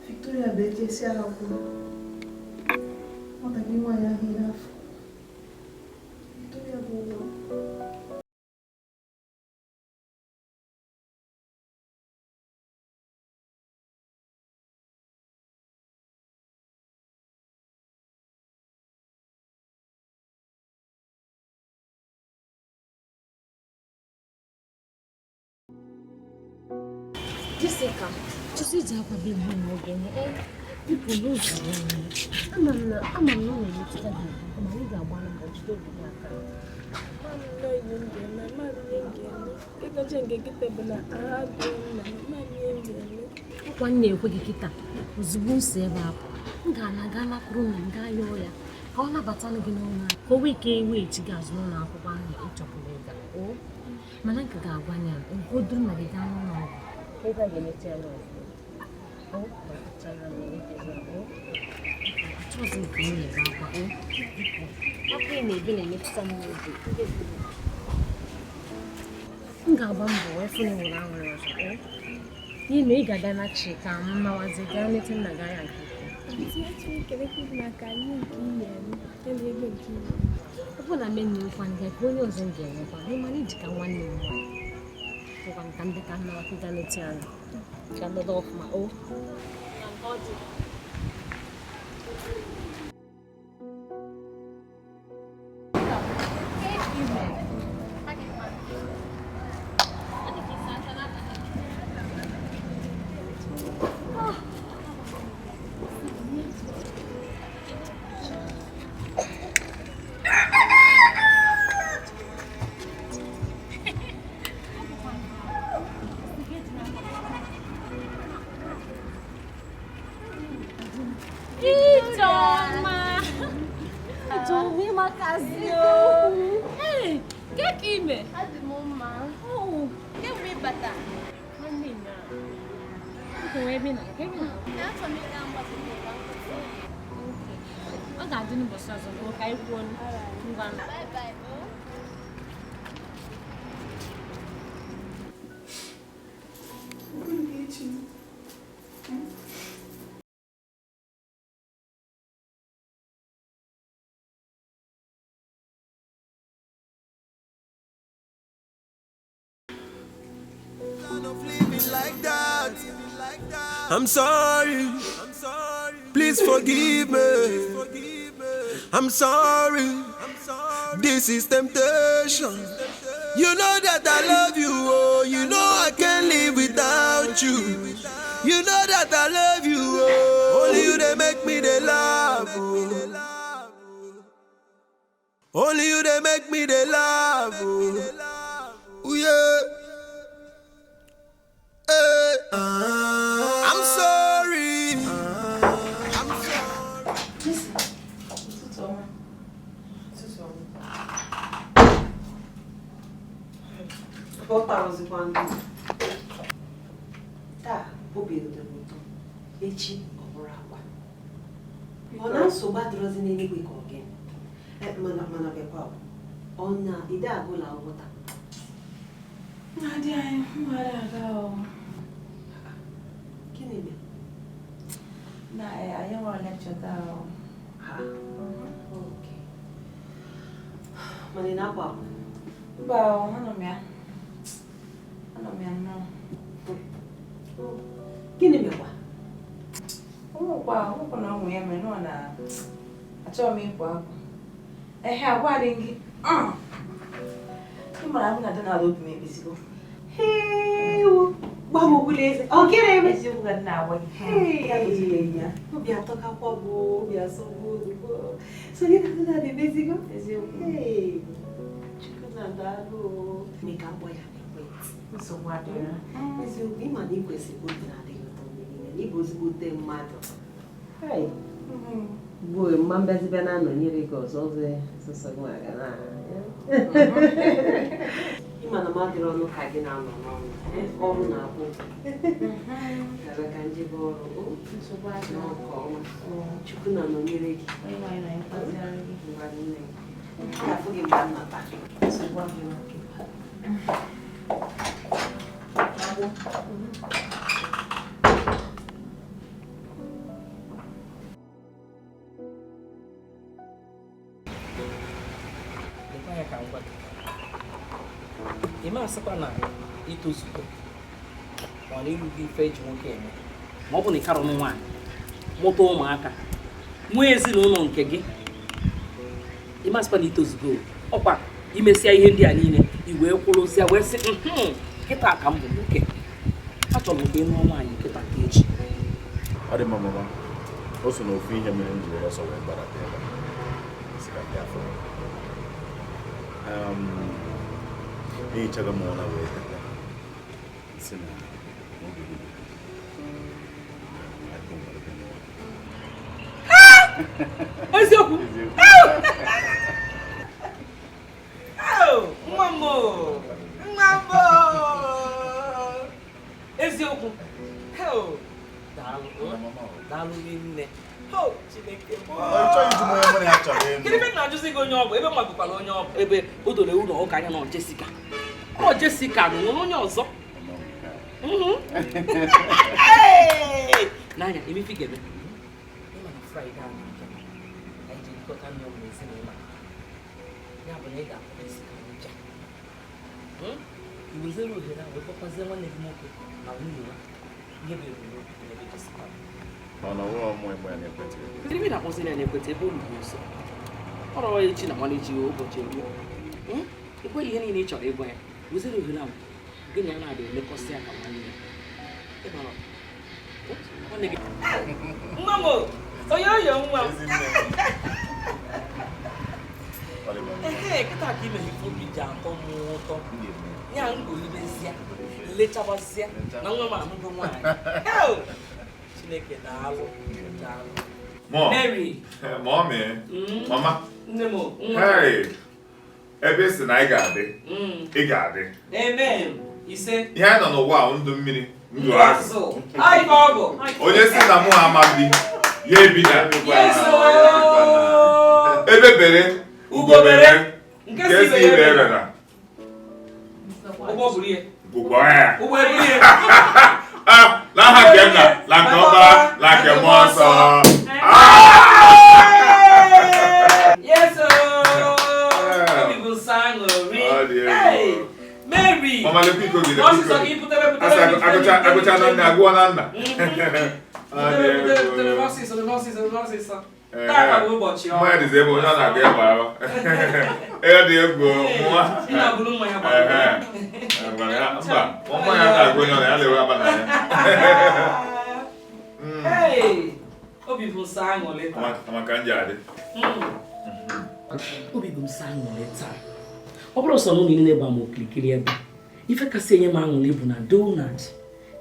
Victoria bụ ejesi agha kwuru. Nwatakịrị nwaanyị ahụ iri afọ. Victoria bụ ụwa. Jessica, chụsị iji akwa be m n'oge Biko n'ozugbo ama m na ama m na ọ na-emetụta gị mana ị ga-agba mbọ jide obi gị aka. Nkwa m na-ekwe gị kịta, ozugbo m si ebe a pụ, m ga-ana gaa nakwuru nna m gaa yọọ ya ka ọ nabatanụ gị n'ụlọ ka o nwee ike iweghachi gị azụ n'ụlọ akwụkwọ ahụ ị chọpụrụ ịga. O mana nke ga-agwa ya nke o duru na gị gaa n'ụlọ ọgwụ ebe a ga-emeta ya n'ọgwụ. O kpachara m emepezi o achọghịzi m ka ị na-ebe akwa. O biko, akwa ị na-ebe na-emetụta m n'obi. M ga-agba mbọ wee fụ na ị nwere aṅụrị ọzọ. O n'ihi na ị ga-abịa na chi ka m nawazi gaa leta nna gị anya nke ukwuu. Ọ bụrụ na m enyeghịkwa gị ka onye ọzọ m ga-enyekwa ị mana iji ka nwanne m nwaanyị ngwa ka ndị ka nna gaa leta anya ka nọdụ ọfụma. O ọ dị. Ọ ga-adị n'ụbọchị ọzọ ka anyị kwuo ngwa. I'm sorry, please forgive me. I'm sorry, this is temptation. You know that I love you, oh, you know I can't live without you. You know that I love you, oh, only you they make me they love, oh. Only you they make me they love, oh. Ooh, yeah. Hey. I'm sorry. I'm sorry. Listen. Taa obi dị m ụtọ, echi ọ bụrụ akwa. Ọ na nsogbu adịrọzi n'eluigwe ka ọ gịnị? Mana bịakwa ọ na ide agụla akwụkwọ taa. Na-adị anyị mmadụ aga ọ. Gịnị mere? Na anyị nwere lekchọ taa ọ. Ha? Okay. Mana ị na-akwa akwa? Mba ọ, anọ m ya. Anọ m ya nnọọ. Gịnị mekwa? Ụmụkwa na ụmụ ya mere nọ na achọghị m ịpụ apụ. Ehe, agwa adịghị gị. Ị mara mụ na Donald obi m ekpezigo. Ewo, gwa m okwu n'eze. Ọ gịnị eme? Eziokwu ka m na-agwa gị. Ya goziri enyi ya. Obi atọkakwa bụ obi asọgbu ozugbo. So gị na Donald emezigo? Eziokwu. Ee, Chukwu na-adalụ. Mee ka mkpọ ya n'ekwentị. Nsogbu adịrọ. Eziokwu, ịma na ị kwesịrị ka obi na-adịghị ụtọ mgbe niile na ịbụ ezigbote mmadụ. Gbuo mma mbịazibịa na-anọnyere gị ọzọ ọzọ sọsọ gị aga na ịma na m adịrọ ọnụ ka gị na-anọ n'ọrụ ọrụ na-abụ gara ka njebe ọrụ n'ọkọ ọma. Chukwu na-anọnyere gị. Ngwa nne m. Ga-afụ gị mgbe m nata. Lekwa ya ka m gwa gị. Ị ma asịkwa na itozugo ma ọ na ịrụgo ife eji nwoke eme ma ọ bụ na ị karọ nwaanyị mụta ụmụaka nwee ezinụlọ nke gị. Ị ma asịkwa na itozugo ọkwa imesịa ihe ndị a niile i wee kwụrụzịa wee sị nkịta ka m bụ nwoke, achọrọ m ka ị nụọ nwaanyị nkịta ka echi. Ọ dị mma mama, O so n'ofu ihe mere m ji were ọsọ wee gbadata ebe a. Sị ka m bịa fụ. Ehichago m ụra wee teta. Sị na oge ruru. Adịgo m kwadobe n'ụwa. Eziokwu? Nwa m o! Nwa m o! Eziokwu? Daalụ, daalụ rinne. Chineke m. Kedu ebe m na-ajụzi gị onye ọ bụ? Ebe m mabukwara onye ọ bụ? Ebe o doro ewu na ụka anya na ọ Jessica. Ọ Jessica na nwere onye ọzọ. N'anya, emefi ga-eme. Ịma na Fraịde a na-abịa, anyị ji elekọta nne m na ezinụlọ a. Ya bụ na ị ga-akpọ Jessica n'ụja. I wezere ohere a wee kpọkwazie nwanne gị nwoke na nwunye ya. Ihe bụ ebumnobi gị n'ebe Jessica nọ. Mana ọ bụghị ọmụ ịkpọ ya n'ekwentị. Kedu ebe ị na-akpọziri ya n'ekwentị ebe o ruru nso? Ọ rọrọ echi na nwanne echi ụbọchị eruo. Ị gwa ihe niile ị chọrọ ịgwa ya. Wezere ohere ahụ gị na ya na-abịa emekọsị ya ka nwanne ya. Ịmara nwanne gị. Nwa m o, onye oyo nwa m. Ehe, kịta ka ime ife obi ji atọ m ụtọ. Ya ngolibezie, lechabazia na nwa m anụgo nwaanyị. Chineke daalụ, daalụ. Mary. Mommy. Mama. Nne m. Hey. Ebe ị sị na ị ga-adị. Ị ga-adị. Amen. Ise. Ihe anyị nọ n'ụwa ahụ ndụ mmiri, ndụ azụ. Ai ka ọ bụ. Onye sị na mụ ama bi, ya ebina. Ebe bere, ugo bere, nke si ibe ebena. Ụgbọ buru ihe. Ụgbọ ya. Ụgbọ eburu ihe. N'aha nke nna, na nke ọkpara, na nke mmụọ nsọ. Yes, obi bụ sọ aṅụrị. Mary. Mama lekwa iko gị. Ọsịsọ ka ị butere butere. Agụcha na nna, agụọ na nna. Butere ọsịsọ, ọsịsọ, ọsịsọ. Taa ka bụ ụbọchị ọma. Mmanya dịzi ebe onye ọ na-agụ ya gbara. Ee, dị egwu nwa. Ị na-agụrụ mmanya gbara. Mba, mmanya na-agụ onye ọ na ya lewe aba na ya. Obi bụ sọ aṅụrị taa. Amaka nji adị. Obi bụ sọ aṅụrị taa. Ọ bụrụ sọ na ụlọ niile gba m okirikiri ebe. Ife kasị enye m aṅụrị bụ na Donald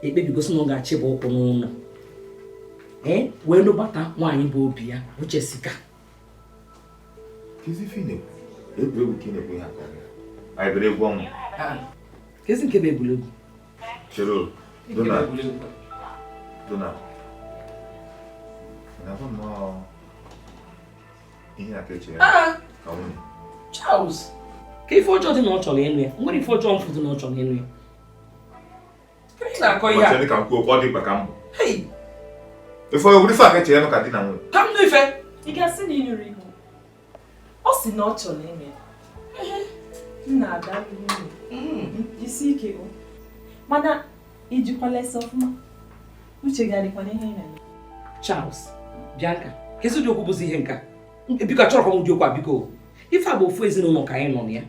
ekpebigosi na ọ ga-achịba ụkwụ n'ụlọ. Wee nụbata nwaanyị bụ obi ya bụ Jessica. Kezi nke bụ egwuregwu? Chere Donald. Donald. Ihe aka eche ya ka nwunye. Charles, ka ife ọjọọ dị na ọ chọrọ ịnụ ya. Nwere ife ọjọọ mfụ dị na ọ chọrọ ịnụ ya. Ị na-akọ ihe a? Ka m kwuo okwu, ọ dị mkpa ka m bụ. Ife ọ ife aka eche ya ka di na nwunye. Ka m nụ ife. Ị ga-asị na ị nụrụ ihu. Ọ sị na ọ chọrọ ịnụ ya. M na-aga n'ihu. Isi ike o. Mana ijikwala ese ọfụma. Uche gị adịkwa n'ihe ị na-eme. Charles, Bianca, kezi ụdị okwu bụzi ihe nka? Biko achọrọkwa m ụdị okwu a biko. Ife a bụ ofu ezinụlọ ka anyị nọ na ya.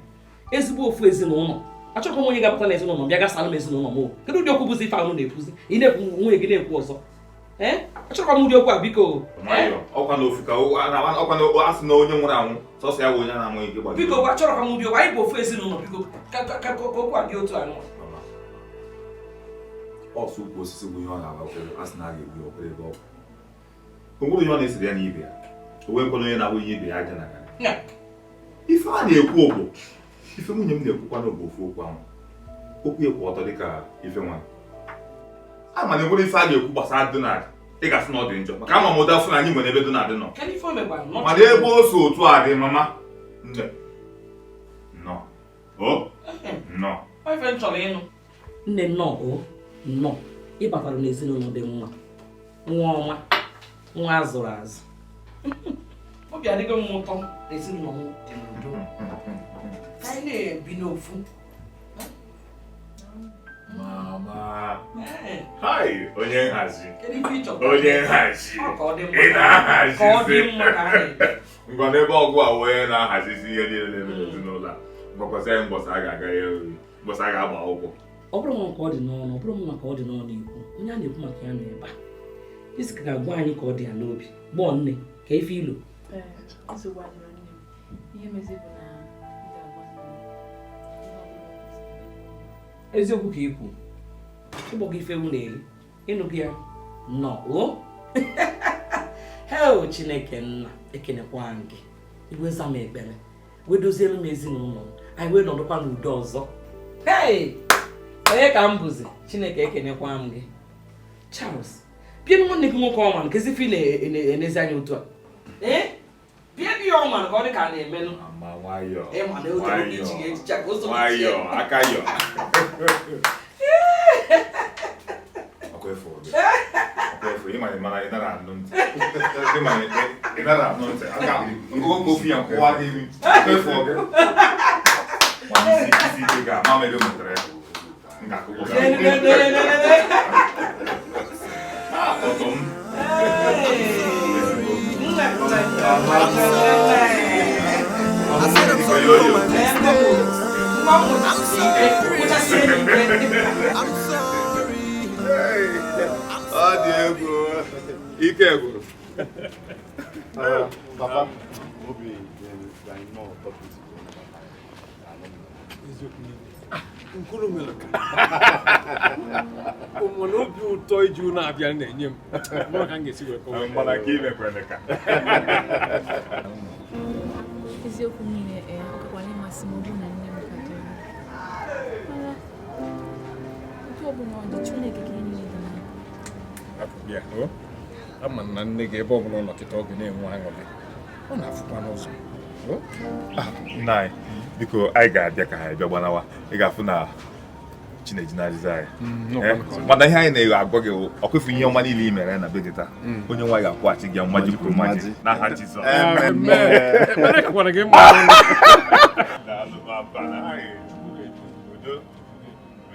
Ezigbo ofu ezinụlọ. Achọrọkwa m onye ga-apụta n'ezinụlọ bịa gasara m ezinụlọ m o. Kedu ụdị okwu bụzi ife ahụ na-ekwuzi? Ị na-ekwu nwunye gị na-ekwu ọzọ. Achọrọkwa m ụdị okwu a biko. Ọkwa na ofu ka ọkwa na asị na onye nwụrụ anwụ sọsọ ya bụ onye na-anwụ ike gbara. Biko achọrọkwa m ụdị okwu anyị bụ ofu ezinụlọ biko ka okwu a dị otu anụ. Ọsọ ukwu osisi bụ ihe ọ na-agbakwere asị na a ga-egbu ya ọkwere ebe ọ bụ. O nwere onye ọ na-esiri ya n'ibe ya. O nwekwara onye na-abụ ihe ibe ya aja na garị. Ife a na-ekwu bụ ife nwunye m na-ekwukwa n'oge ofu okwu ahụ. Okwu ya kwụ ọtọ dịka ife nwa. A ma na enwere ife a ga-ekwu gbasara Donald ị ga-asị na ọ dị njọ maka ama m ụda afọ na anyị nwere ebe Donald nọ. Mana ebe o so otu a dị mama nne. Nnọọ. O nnọọ. Nne nnọọ o nnọọ ị batara n'ezinụlọ dị mma. Nwa ọma, nwa azụrụ azụ. Obi adịghị m ụtọ ezinụlọ m dị n'udo. Anyị na-ebi n'ofu. Mama. Hi, onye nhazi. Onye nhazi. Ị na-ahazizi. Ngwa n'ebe ọgụ a wee na-ahazizi ihe niile na-eme n'ezinụlọ a. Ngwakwasị anyị mbọsị a ga-aga ya oriri, mbọsị a ga-agba akwụkwọ. Ọ bụrụ maka ọ dị n'ọnụ, ọ bụrụ maka ọ dị n'ọnụ ikwu, onye a na-ekwu maka ya nọ ebe a. Jessica ga-agwa anyị ka ọ dị ya n'obi. Gbọọ nne ka ife ilu. Ee, nsogbu adịrọ nne m. Ihe mezi bụ na m ga-agwa nne m ihe ọbụla o kwuru. Eziokwu ka ikwu. Ịgbọ gị ife ewu na-eri. Ịnụ gị ya nọ o. Heo Chineke nna, ekenekwa m gị. Iweza m ekpere. Wee doziere m ezinụlọ m. Anyị wee nọdụkwa n'udo ọzọ. Hei! Onye ka m bụzi? Chineke ekenekwa m gị. Charles, bịa nwanne gị nwoke ọma nke zifi na-enezi anya otu a. Ee? Bịa gị ya ọma ka ọ dị ka a na-emenụ. Ma nwayọọ. Ịma na oge oge ichi ga-ejicha ka ụzọ Nwayọọ, aka yọ. Ọkwa efu oge. Ọkwa efu, ịma na ịmara ị nara anụ ntị. Ịma na ị nara anụ ntị. Aka oge ofu ya nkwụwa gị imi. Ọkwa efu oge. Nwa isi isi ike ga ama m ebe m nwetara ya. M ga-akụkọ gị. Ọtọ m. I said I'm sorry for my mistakes. I'm sorry. I'm sorry. Ọ dị egwu. Ike gwụrụ. Papa, obi dị anyị nnọọ ụtọ ka isi wee nabata anyị. Nkuru mere ka ụmụ na obi ụtọ iji unu abịa na-enye m mara ka m ga-esi wee kọwaa. Mana ka ị mekwere ka. Eziokwu niile ee, ọ gakwara ịmasị m ọ bụrụ na nne m ka dị ndụ. Mana otu ọbụla ọ dị, Chineke ka ihe niile dị n'aka. Bịa, o ama m na nne gị ebe ọbụla ọ nọ kịta ọ ga na-enwe aṅụrị. Ọ na-afụkwa n'ụzọ. O? Nna anyị, biko anyị ga-abịa ka anyị bịa gbanawa. Ị ga-afụ na Chineji na-azịza anyị. Mana ihe anyị na-agwa gị bụ ọkwefu ihe ọma niile i mere na be gị taa. Onye nwaanyị ga-akwụghachi gị mmaji kwuru mmaji n'aha Jizọs. Amen. Ekpere kakwara gị mma. Daalụ papa. Udo.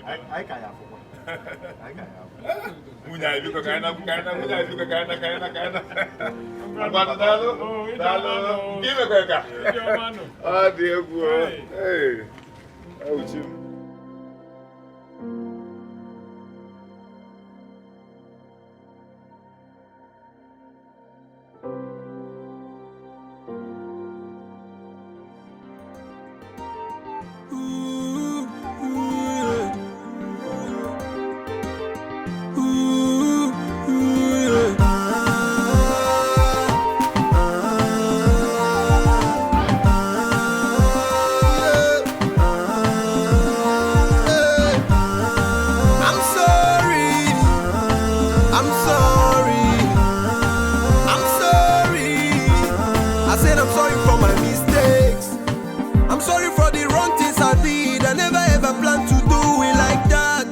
Anyị ka ya afụkwa. Anyị ka ya afụ. Nwunye anyị biko ka anyị na ka anyị na nwunye anyị biko ka anyị na ka anyị na ka anyị na. Ngwanụ daalụ. Daalụ. Ka ị mekwere ka. Ọ dị egwu. Ee. Ewuchi m. I'm sorry. I'm sorry. I'm sorry. I said I'm sorry for my mistakes. I'm sorry for the wrong things I did. I never ever planned to do it like that.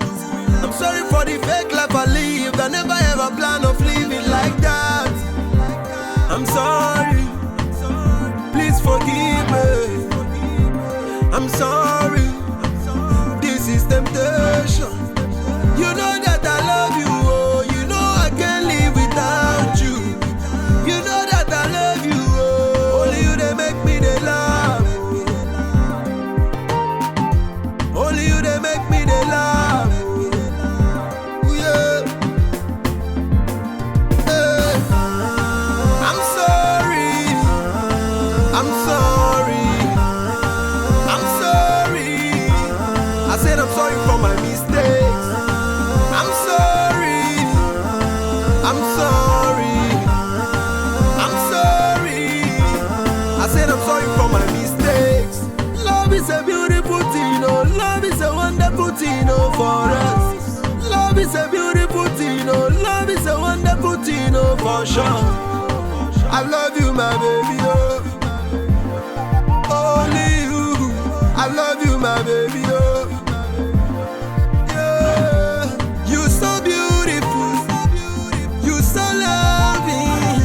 I'm sorry for the fake life I lived. I never ever planned of living like that. I'm sorry. Please forgive me. I'm sorry. This is temptation. You know that I love you, oh. You know I can't live without you. You know that I love you, oh. Only you they make me they laugh. Only you they make me they laugh. Yeah. Hey. I'm sorry. I'm sorry. I'm sorry. I said I'm sorry for my mistakes. I'm sorry. I'm sorry. I'm sorry. I said I'm sorry for my mistakes. Love is a beautiful thing, oh. Love is a wonderful thing, oh, for us. Love is a beautiful thing, oh. Love is a wonderful thing, oh, for sure. I love you, my baby, oh. Only you. I love you, my baby, oh. Yeah. You so beautiful. You so loving.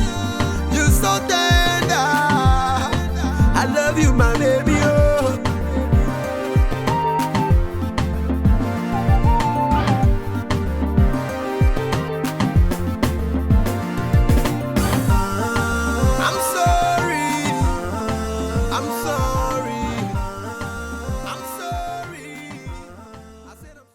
You so tender. I love you, my baby, oh. I'm sorry. I'm sorry.